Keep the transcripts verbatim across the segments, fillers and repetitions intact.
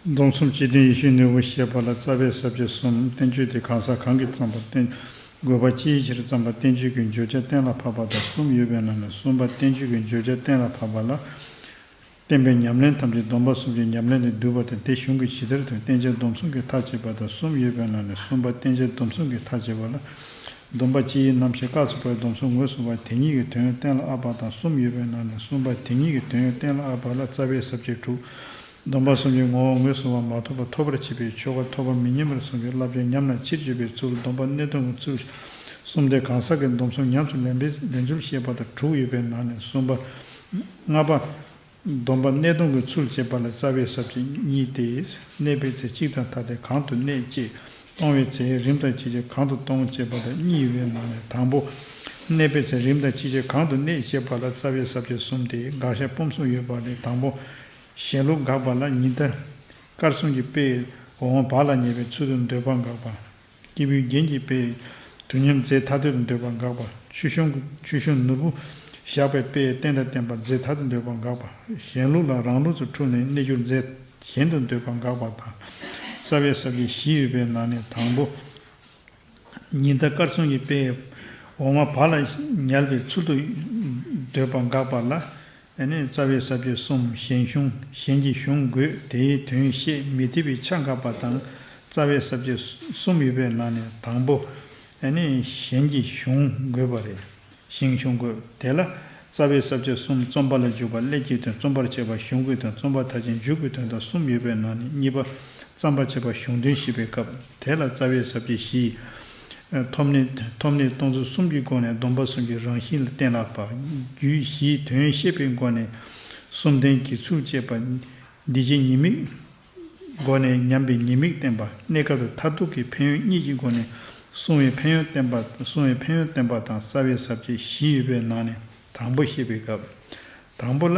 སྡོམ་གསུམ་སྤྱི་དོན་ཡེ་ཤེས་ནོར་བུ་ཞེས་པ་ལ། རྩ་བའི་ས་བཅད་གསུམ། བསྟན་བཅོས་དེ་གང་ཟག་གང་གིས་བརྩམས་པ། བསྟན་དགོས་པ་ཅི་ཡི་ཕྱིར་བརྩམས་པ། བསྟན་བཅོས་ཀྱི་བརྗོད་བྱ་གཏན་ལ་ཕབ་པ་དང་གསུམ་ཡོད་པའི་ནང་ནས། གསུམ་པ། བསྟན་བཅོས་ཀྱི་བརྗོད་བྱ་གཏན་ལ་ཕབ་པ་ལ། བསྟན་པའི་ཉམས་ལེན་ཐམས་ཅད་སྡོམ་པ་གསུམ་གྱི་ཉམས་ལེན་ལས་བསྡུས་པ་དང་། དེ་གཞུང་གིས་ཇི་ལྟར་སྟོན། བསྟན་བྱ་སྡོམ་གསུམ་གྱིས་མཐའ་བཅད་པ་དང་གསུམ་ཡོད་པའི་ནང་ནས། གསུམ་པ། བསྟན་བྱ་སྡོམ་གསུམ་གྱིས་མཐའ་བཅད་པ་ལ། སྡོམ་པ་སྤྱི་ཡི་རྣམ་བཤད་སྐབས་སུ་བབ་པའི་སྡོམ་གསུམ་ངོས་བཟུང་བ་དེ་ཉིད་ཀྱི་དོན་གཏན་ལ་དབབ་པ་དང་གསུམ་ཡོད་པའི་ནང་ནས། གསུམ་པ། དེ་ཉིད་ཀྱི་དོན་གཏན་ལ་དབབ་པ་ལ། རྩ་བའི་ས་བཅད་དྲུག། སྡོམ་པ་གསུམ་གྱི་ངོ་བོ་ངོས་བཟུང་བ་མ་ཐོབ་པ་ཐོབ་པར་བྱེད་པའི་ཆོས་འགའ། ཐོབ་པ་མི་ཉན་པར་གསུངས་པའི་བསླབ་བྱ་ཉམས་ལ་ཕྱིར་བརྗོད་པའི་ཚུལ། སྡོམ་པ་གནས་སྟངས་ཀྱི་ཚུལ། གསུམ། དེ་གང་ཟག་གི་སྡོམ་གསུམ་ཉམས་སུ་ལེན་པའི་ལེན་ཚུལ་བཤད་པ་དང་དྲུག་ཡོད་པའི་ནང་ནས། གསུམ་པ། ལྔ་པ། སྡོམ་པ་གནས་སྟངས་ཀྱི་ཚུལ་བྱེད་པ་ལ་རྩ་བའི་ས་བཅད་གཉིས་ཏེ། གནས་པའི་ཚེ་གཅིག་དང་ཐ་དད་གང་དུ་གནས་བཅས། གཏོང་བའི་ཚེ་རིམ་དང་བཅས་ཀྱིས་གང་དུ་གཏོང་བཅས་པ་དང་གཉིས་ཡོད་པའི་ནང་ནས། དང་པོ། གནས་པའི་ཚེ་རིམ་དང་བཅས་ཀྱིས་གང་དུ་གནས་ཞེས་པ་ལ་རྩ་བའི་ས་བཅད་གསུམ་སྟེ། དགག་བྱ་སྤོམ་གསུམ་ཡོད་པ་ལས། དང་པོ། གཞན་ལུགས་དགག་པ་ལ། ཉི་ཟླ་སྐར་གསུམ་གྱི་དཔེས་འོག་མ་བག་ལ་ཉལ་བའི་ཚུལ་དུ་འདོད་པ་དགག་པ། སྐྱེས་བུའི་རྒྱན་གྱི་དཔེས་དུས་མཉམ་རྫས་ཐ་དད་དུ་འདོད་པ་དགག་པ། ཆོས་གཞུང་ཆོས་གཞུང་ནོར་བུ་བཞག་པའི་དཔེས་རྟེན་དང་བརྟེན་པ་རྫས་ཐ་དད་དུ་འདོད་པ་དགག་པ། གཞན་ལུགས་ལ་རང་ལུགས་སུ་འཁྲུལ་ནས་གནས་གྱུར་རྫས་གཞན་དུ་འདོད་པ་དགག་པ་དང་། རྩ་བའི་ས་བཅད་བཞི་ཡོད་པའི་ནང་ནས། དང་པོ། ཉི་ཟླ་སྐར་གསུམ་གྱི་དཔེས་འོག་མ་བག་ལ་ཉལ་བའི་ཚུལ་དུ་འདོད་པ་དགག་པ་ལ། ཨ་ནི་རྩ་བའི་ས་བཅད་གསུམ། གཞན་གཞུང་གཞན་གྱི་གཞུང་དགོས། དེའི་དོན་བཤད་མི་ཐེག་པའི་ཆ་འགག་པ་དང་། རྩ་བའི་ས་བཅད་གསུམ་ཡོད་པའི་ནང་ནས། དང་པོ། ཨ་ནི་གཞན་གྱི་གཞུང་དགོས་པ་རེད། གཞན་གཞུང་དགོས། དེ་ལ་རྩ་བའི་ས་བཅད་གསུམ། རྩོམ་པ་ལ་འཇུག་པ། ཀླད་ཀྱི་དོན། རྩོམ་པར་བྱེད་པ། གཞུང་གི་དོན། རྩོམ་པ་མཐར་ཕྱིན་འཇུག་པའི་དོན་དང་གསུམ་ཡོད་པའི་ནང་ནས། གཉིས་པ། བརྩམ་པར་བྱེད་པ་གཞུང་དོན་བཤད་པའི་སྐབས། དེ་ལ་རྩ་བའི་ས་བཅད་བཞི། ཐོབ་ནས་ཐོབ་ནས་སྟོང་ཚུལ་གསུམ་གྱི་སྒོ་ནས་སྡོམ་པ་གསུམ་གྱི་རང་བཞིན་ལ་གཏན་ལ་ཕབ། རྒྱུད་བཞིའི་དོན་བཤད་པའི་སྒོ་ནས་གསུམ་ལྡན་གྱི་ཚུལ་བཅས་པ། འདི་ཕྱིའི་ཉེས་དམིགས་སྒོ་ནས་ཉམས་པའི་ཉེས་དམིགས་བསྟན་པ། གནས་སྐབས་ལ་མཐར་ཐུག་གི་ཕན་ཡོན་གཉིས་ཀྱི་སྒོ་ནས་བསྲུང་བའི་ཕན་ཡོན་བསྟན་པ། བསྲུང་བའི་ཕན་ཡོན་བསྟན་པ་དང་། རྩ་བའི་ས་བཅད་བཞི་ཡོད་པའི་ནང་ནས་དང་པོ་བཤད་པའི་སྐབས། དང་པོ་ལ།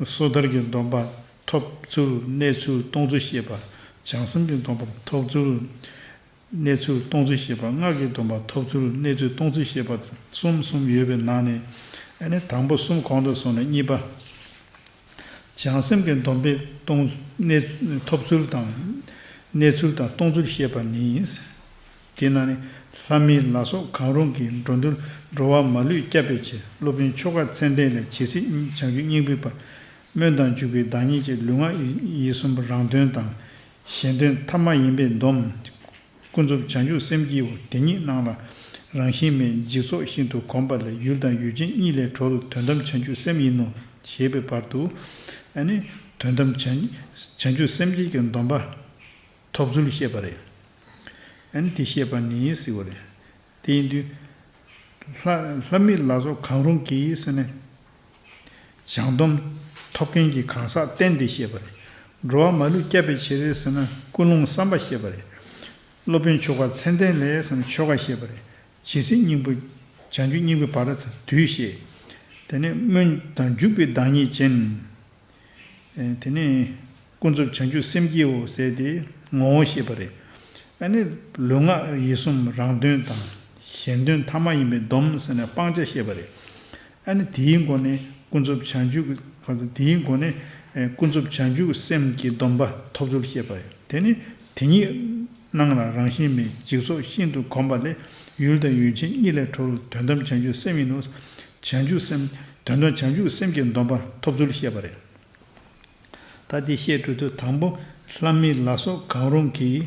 སོ་ཐར་གྱི་སྡོམ་པ་ཐོབ་ཚུལ་གནས་ཚུལ་སྟོང་ཚུལ་བཤད་པ། བྱང་སེམས་ཀྱི་སྡོམ་པ་ཐོབ་ཚུལ་གནས་ཚུལ་སྟོང་ཚུལ་བཤད་པ། སྔགས་ཀྱི་སྡོམ་པ་ཐོབ་ཚུལ་གནས་ཚུལ་སྟོང་ཚུལ་བཤད་པ། གསུམ་གསུམ་ཡོད་པའི་ནང་ནས། ཨ་ནི་དང་པོ་གསུམ་གོང་དུ་སོང་ནས་གཉིས་པ། བྱང་སེམས་ཀྱི་སྡོམ་པའི་སྟོང་གནས་ཐོབ་ཚུལ་དང་། གནས་ཚུལ་དང་སྟོང་ཚུལ་བཤད་པ་ནི། དེ་ན་ནི། ལྷ་མི་ལ་སོགས་གང་རུང་གིས་འགྲོ་འདུལ་འགྲོ་བ་མ་ལུས་བསྐྱབ་པའི་ཕྱིར། སློབ་དཔོན་ཆོ་ག་མཚན་ལྡན་ལས། ཇི་སྲིད་བྱང་ཆུབ་སྙིང་པོའི་བར། སྨོན་དང་འཇུག་པའི་བདག་ཉིད་ཅན། ལུས་ངག་ཡིད་གསུམ་རང་དོན་དང་། གཞན་དོན་ཐ་མ་ཡིན་པས་སྡོམ། ཀུན་རྫོབ་བྱང་ཆུབ་སེམས་ཀྱིའོ། དེ་ཉིད་སྣང་ལ་རང་བཞིན་མེད། འཇིག་ཚོགས་ཤིན་ཏུ་གོམས་པ་ལས། ཡུལ་དང་ཡུལ་ཅན་གཉིས་ལས་གྲོལ། དོན་དམ་བྱང་ཆུབ་སེམས་ཡིན་ནོ། ཞེས་པའི་བར་དུ། ཨ་ནི། དོན་དམ་བྱང་བྱང་ཆུབ་སེམས་བསྐྱེད་ཀྱི་སྡོམ་པ་ཐོབ་ཚུལ་བཤད་པ་རེད། ཨ་ནི་དེ་བཤད་པ་ནི་ཟེར་བ་རེད། དེ་ཡིན་དུས། ལྷ་ལྷ་མི་ལ་སོགས་གང་རུང་གིས་ཟེར་ནས། བྱང་སྡོམ་ཐོབ་མཁན་གྱི་གང་ཟག་བསྟན་ཏེ་བཤད་པ་རེད། འགྲོ་བ་མ་ལུས་བསྐྱབ་པའི་ཕྱིར་ཟེར་ན་ཀུན་སློང་བསམ་པ་བཤད་པ་རེད། སློབ་དཔོན་ཆོ་ག་མཚན་ལྡན་ལས་ཟེར་ན་ཆོ་ག་བཤད་པ་རེད། ཇི་སྲིད་སྙིང་པོ། བྱང་ཆུབ་སྙིང་པོའི་བར་དུ་བཤད། དེ་ནས་སྨོན་དང་འཇུག་པའི་བདག་ཉིད་ཅན། ཨེ། དེ་ནས་ཀུན་རྫོབ་བྱང་ཆུབ་སེམས་བསྐྱེད་འོ་ཟེར་ཏེ་ངོ་བོ་བཤད་པ་རེད། ཨ་ནི་ལུས་ངག་ཡིད་གསུམ་རང་དོན་དང་གཞན་དོན་ཐ་མ་ཡིན་པའི་སྡོམ་ཟེར་ནས་སྤང་བྱ་བཤད་པ་རེད། ཨ་ནི་དེའི་སྒོ་ནས་ཀུན་རྫོབ་བྱང་ཆུབ་ཀྱི། དེའི་སྒོ་ནས་ཀུན་རྫོབ་བྱང་ཆུབ་སེམས་ཀྱི་སྡོམ་པ་ཐོབ་ཚུལ་བཤད་པ་རེད། དེ་ནི་དེ་ཉིད་སྣང་ལ་རང་བཞིན་མེད། འཇིག་ཚོགས་ཤིན་ཏུ་གོམས་པ་ལས། ཡུལ་དང་ཡུལ་ཅན་གཉིས་ལས་གྲོལ། དོན་དམ་བྱང་ཆུབ་སེམས་ཡིན་ནོ། བྱང་ཆུབ་སེམས། དོན་དམ་བྱང་ཆུབ་སེམས་ཀྱི་སྡོམ་པ་ཐོབ་ཚུལ་བཤད་པ་རེད། ད་དེ་བཤད་འགྲོ་དུས་དང་པོ་ལྷ་མི་ལ་སོགས་གང་རུང་གིས་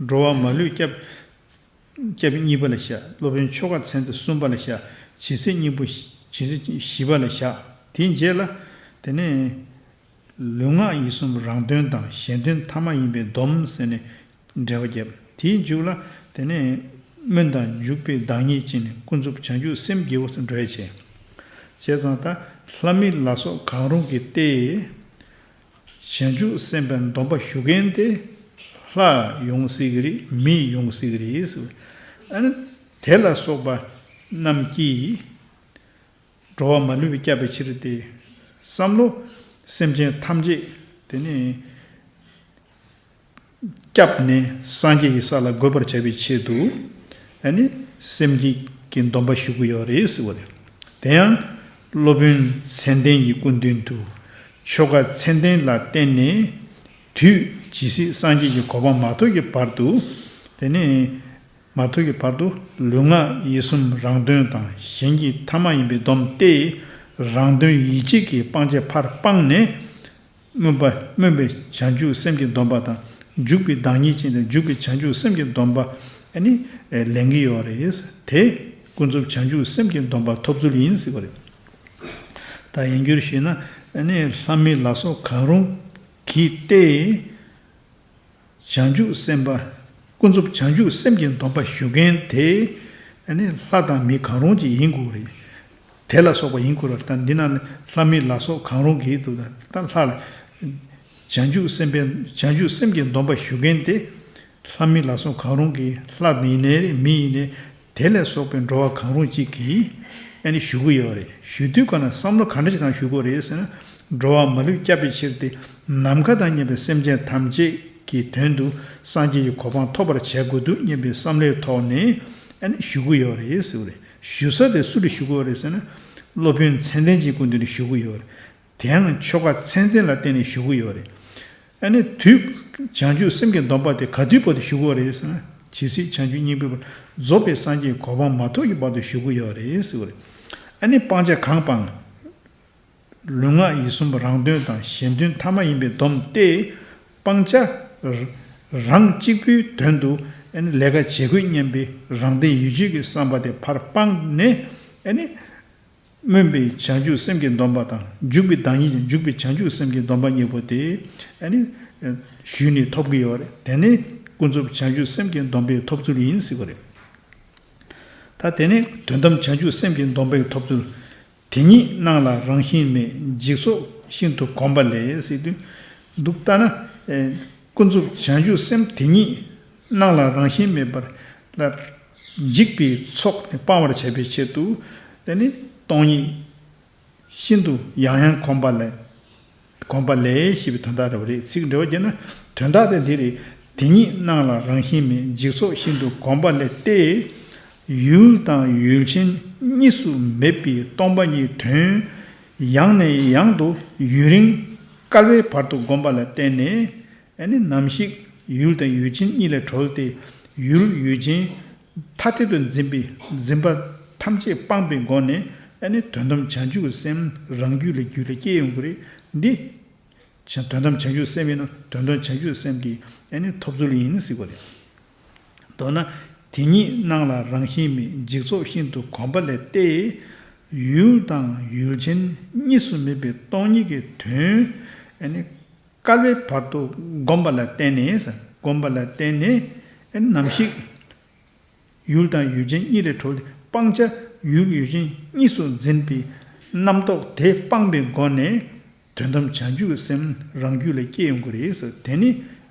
འགྲོ་བ་མ་ལུས་བསྐྱབ། བསྐྱབ་པའི་གཉིས་པ་ལ་བཞག། སློབ་དཔོན་ཆོ་ག་མཚན་ལྡན་གསུམ་པ་ལ་བཞག། ཇི་སྲིད་སྙིང་པོ། ཇི་སྲིད་བཞི་པ་ལ་བཞག། དེའི་རྗེས་ལ། དེ་ནས་ལུས་ངག་ཡིད་གསུམ་རང་དོན་དང་གཞན་དོན་ཐ་མ་ཡིན་པའི་སྡོམ་ཟེར་ནས་འགྲེལ་པ་བརྒྱབ། དེའི་མཇུག་ལ། དེ་ནས་སྨོན་དང་འཇུག་པའི་བདག་ཉིད་ཅན། ཀུན་རྫོབ་བྱང་ཆུབ་སེམས་དགེ་བོ་ཟེར་འགྲོ་ཡ་བྱས། བྱས་ཙང་ད་ལྷ་མི་ལ་སོགས་གང་རུང་གིས་ཏེ། བྱང་ཆུབ་སེམས་དཔའི་སྡོམ་པ་ཞུ་མཁན་དེ་ལྷ་ཡོང་སྲིད་ཀྱི་རེད། མི་ཡོང་སྲིད་ཀྱི་རེད་ཟེར། ཨ་ནི་དེ་ལ་སོགས་པ་རྣམས་ཀྱིས་འགྲོ་བ་མ་ལུས་པ་བསྐྱབ་པའི་ཕྱིར་ཏེ། བསམ་བློ་སེམས་ཅན་ཐམས་ཅད་དེ་ནི་བསྐྱབས་ནས་སངས་རྒྱས་ཀྱི་ས་ལ་འགོད་པར་བྱ་བའི་ཆེད་དུ། ཨ་ནི་སེམས་བསྐྱེད་ཀྱི་སྡོམ་པ་ཞུ་གི་ཡོད་རེད་ཟེར་བ་རེད། དེ་ཡང་སློབ་དཔོན་མཚན་ལྡན་གྱི་སྐུ་མདུན་དུ་ཆོ་ག་མཚན་ལྡན་ལ་བརྟེན་ནས་ དུས་ཇི་སྲིད་སངས་རྒྱས་ཀྱི་གོ་འཕང་མ་ཐོབ་ཀྱི་བར་དུ། དེ་ནས་མ་ཐོབ་ཀྱི་བར་དུ་ལུས་ངག་ཡིད་གསུམ་རང་དོན་དང་གཞན་གྱི་ཐ་མ་ཡིན་པའི་སྡོམ་སྟེ། རང་དོན་ཡིད་བྱེད་ཀྱི་སྤང་བྱ་ཕར་སྤངས་ནས། སྨོན་པ་སྨོན་པའི་བྱང་ཆུབ་སེམས་ཀྱི་སྡོམ་པ་དང་། འཇུག་པའི་བདག་ཉིད་ཅན་དང་འཇུག་པའི་བྱང་ཆུབ་སེམས་ཀྱི་སྡོམ་པ་ཨ་ནི་ལེན་གྱི་ཡོད་རེད། དེ་ཀུན་རྫོབ་བྱང་ཆུབ་སེམས་ཀྱི་སྡོམ་པ་ཐོབ་ཚུལ་ཡིན་ཟེར་བ་རེད། ད་ཡིན་རྒྱུར་ཞུས་ན། ཨ་ནི་ལྷ་མི་ལ་སོགས་གང་རུང་གིས་ཏེ། བྱང་ཆུབ་སེམས་དཔའ། ཀུན་རྫོབ་བྱང་ཆུབ་སེམས་ཀྱི་སྡོམ་པ་ཞུ་མཁན་དེ། ཨ་ནི་ལྷ་དང་མི་གང་རུང་ཅིག་ཡིན་དགོས་རེད། དེ་ལ་སོགས་པ་ཡིན་དགོས་རེད། ད་འདི་ན་ལྷ་མི་ལ་སོགས་གང་རུང་གིས་འདུག་ད་ལྷ་ལ། བྱང་ཆུབ་སེམས་དཔའི་བྱང་ཆུབ་སེམས་ཀྱི་སྡོམ་པ་ཞུ་མཁན་དེ། ལྷ་མི་ལ་སོགས་གང་རུང་གིས་ལྷ་ཡིན་ནའི་རེད། མི་ཡིན་ནའི། དེ་ལས་སོགས་པའི་འགྲོ་བ་གང་རུང་གཅིག་གིས་ཨ་ནི་ཞུ་གི་ཡོད་རེད། ཞུ་དུས་ག་ན་བསམ་བློ་ག་འདྲ་ཞིག་བཏང་ཞུ་དགོས་རེད་ཟེར་ན། འགྲོ་བ་མ་ལུས་བསྐྱབ་པའི་ཕྱིར་ཏེ། ནམ་མཁའ་དང་མཉམ་པའི་སེམས་ཅན་ཐམས་ཅད་ཀྱི་དོན་དུ་སངས་རྒྱས་ཀྱི་གོ་འཕང་ཐོབ་པར་བྱེད་དགོས་འདུག་སྙམ་པའི་བསམ་བློའི་ཐོག་ནས་ཨ་ནི་ཞུ་གི་ཡོད་རེད་ཟེར་བ་རེད། ཞུ་ས་དེ་སུ་ལ་ཞུ་གི་ཡོད་རེད་ཟེར་ན། སློབ་དཔོན་མཚན་ལྡན་གྱི་སྐུ་མདུན་ལ་ཞུ་གི་ཡོད་རེད། དེའང་ཆོ་ག་མཚན་ལྡན་ལ་བརྟེན་ནས་ཞུ་གི་ཡོད་རེད། ཨ་ནི་དུས་བྱང་ཆུབ་སེམས་ཀྱི་སྡོམ་པ་དེ་ག་དུས་བར་དུ་ཞུ་དགོས་རེད་ཟེར་ན། ཇི་སྲིད་བྱང་ཆུབ་སྙིང་པོའི་བར་རྫོགས་པའི་སངས་རྒྱས་གོ་འཕང་མ་ཐོབ་ཀྱི་བར་དུ་ཞུ་དགོས་ཡོད་རེད་ཟེར་བ་རེད། ཨ་ནི་སྤང་བྱ་གང་སྤང་། ལུས་ངག་ཡིད་གསུམ་རང་དོན་དང་གཞན་དོན་ཐ་མ་ཡིན་པའི་སྡོམ་སྟེ། སྤང་བྱ་རང་གཅིག་པུའི་དོན་དུ་ཨ་ནི་ལས་ཀ་བྱེད་དགོས་སྙམ་པའི་རང་བདེན་ཡིད་བྱེད་ཀྱི་བསམ་པ་དེ་ཕར་སྤངས་ནས། ཨ་ནི། སྨོན་པའི་བྱང་ཆུབ་སེམས་ཀྱི་སྡོམ་པ་དང་། འཇུག་པའི་བདག་ཉིད་ཀྱི་འཇུག་པའི་བྱང་ཆུབ་སེམས་ཀྱི་སྡོམ་པ་གཉིས་པོ་དེ་ཨ་ནི་ཞུས་ནས་ཐོབ་ཀྱི་ཡོད་རེད། དེ་ནི་ཀུན་རྫོབ་བྱང་ཆུབ་སེམས་ཀྱི་སྡོམ་པའི་ཐོབ་ཚུལ་ཡིན་ཟེར་བ་རེད། ད་དེ་ནི་དོན་དམ་བྱང་ཆུབ་སེམས་ཀྱི་སྡོམ་པའི་ཐོབ་ཚུལ། དེ་ཉིད་སྣང་ལ་རང་བཞིན་མེད། འཇིག་ཚོགས་ཤིན་ཏུ་གོམས་པ་ལས་ཟེར་དུས། འདུག་ལྟ་ན། ཨེ། ཀུན་རྫོབ་བྱང་ཆུབ་སེམས་དེ་ཉིད་སྣང་ལ་རང་བཞིན་མེད་པར་ལ། འཇིག་པའི་ཚོགས་ནི་སྤང་བར་བྱ་བའི་ཆེད་དུ། དེ་ནི་སྟོང་ཉིད་ཤིན་ཏུ་ཡང་ཡང་གོམས་པ་ལས། གོམས་པ་ལས་ཞེས་པའི་དོན་དག་རེད་པ་རེད། ཚིག་འགྲེལ་བ་བརྒྱབ་ན། དོན་དག་དེ་འདི་རེད། དེ་ཉིད་སྣང་ལ་རང་བཞིན་མེད། འཇིག་ཚོགས་ཤིན་ཏུ་གོམས་པ་ལས་ཏེ། ཡུལ་དང་ཡུལ་ཅན་གཉིས་སུ་མེད་པའི་སྟོང་པ་ཉིད་དོན་ཡང་ནས་ཡང་དུ་ཡུན་རིང་བསྐལ་པའི་བར་དུ་བསྒོམས་པ་ལ་བརྟེན་ནས། ཨ་ནི་ནམ་ཞིག་ཡུལ་དང་ཡུལ་ཅན་གཉིས་ལས་གྲོལ་ཏེ། ཡུལ་ཡུལ་ཅན་ཐ་དད་དུ་འཛིན་པའི་འཛིན་པ་ཐམས་ཅད་སྤངས་པའི་སྒོ་ནས། ཨ་ནི་དོན་དམ་བྱང་ཆུབ་སེམས་རང་རྒྱུད་ལ་རྒྱུད་ལ་སྐྱེ་ཡོང་གི་རེད། འདི་བྱ་དོན་དམ་བྱང་ཆུབ་སེམས་ཡིན་ན། དོན་དམ་བྱང་ཆུབ་སེམས་ཀྱི་ཨ་ནི་ཐོབ་ཚུལ་ཡིན་ཟེར་བ་རེད། མདོར་ན། དེ་ཉིད་སྣང་ལ་རང་བཞིན་མེད། འཇིག་ཚོགས་ཤིན་ཏུ་གོམས་པ་ལས་ཏེ། ཡུལ་དང་ཡུལ་ཅན་གཉིས་སུ་མེད་པའི་སྟོང་ཉིད་ཀྱི་དོན་ཨ་ནི་བསྐལ་པའི་བར་དུ་བསྒོམས་པ་ལ་བརྟེན་ནས། བསྒོམས་པ་ལ་བརྟེན་ནས་ཨ་ནི་ནམ་ཞིག་ཡུལ་དང་ཡུལ་ཅན་གཉིས་ལས་གྲོལ་ཏེ། སྤང་བྱ་ཡུལ་ཡུལ་ཅན་གཉིས་སུ་འཛིན་པའི་རྣམ་རྟོག་དེ་སྤངས་པའི་སྒོ་ནས། དོན་དམ་བྱང་ཆུབ་སེམས་རང་རྒྱུད་ལ་སྐྱེ་ཡོང་གི་རེད་ཟེར། དེ་ནི་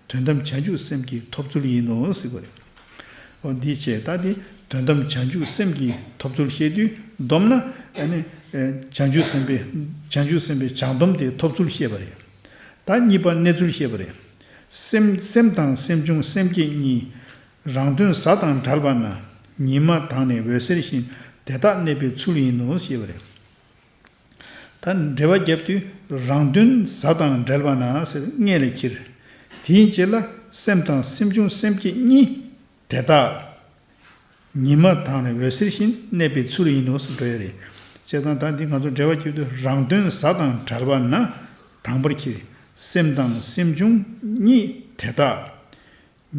དོན་དམ་བྱང་ཆུབ་སེམས་ཀྱི་ཐོབ་ཚུལ་ཡིན་ནོ་ཟེར་བ་རེད། འོ་འདི་བྱས། ད་འདི་དོན་དམ་བྱང་ཆུབ་སེམས་ཀྱི་ཐོབ་ཚུལ་བཤད་དུས། བསྡོམས་ན་ཨ་ནི་ཨེ་བྱང་ཆུབ་སེམས་དཔའི་བྱང་ཆུབ་སེམས་དཔའི་བྱང་སྡོམ་དེ་ཐོབ་ཚུལ་བཤད་པ་རེད། ད་གཉིས་པ་གནས་ཚུལ་བཤད་པ་རེད། སེམས་སེམས་དང་སེམས་བྱུང་སེམས་བསྐྱེད་གཉིས། རང་དོན་གཟའ་དང་བྲལ་བ་ན། ཉི་མ་དྭངས་ནས་འོད་གསལ་བཞིན། དེ་དག་གནས་པའི་ཚུལ་ཡིན་ནོ་ཞེས་པ་རེད། ད་འགྲེལ་བ་བརྒྱབ་དུས། རང་དོན་གཟའ་དང་བྲལ་བ་ན་ཟེར་མངལ་ལ་འཁྱེར། དེའི་རྗེས་ལ་སེམས་དང་སེམས་བྱུང་སེམས་བསྐྱེད་གཉིས། དེ་དག་ཉི་མ་དྭངས་ནས་འོད་གསལ་བཞིན། གནས་པའི་ཚུལ་ཡིན་ནོ་ཟེར་འགྲོ་ཡ་རེད། བྱས་ཙང་ད་འདི་ང་ཚོ་འགྲེལ་བ་བརྒྱབ་དུས། རང་དོན་གཟའ་དང་བྲལ་བ་ན། དང་པོར་འཁྱེར། སེམས་དང་སེམས་བྱུང་གཉིས། དེ་དག་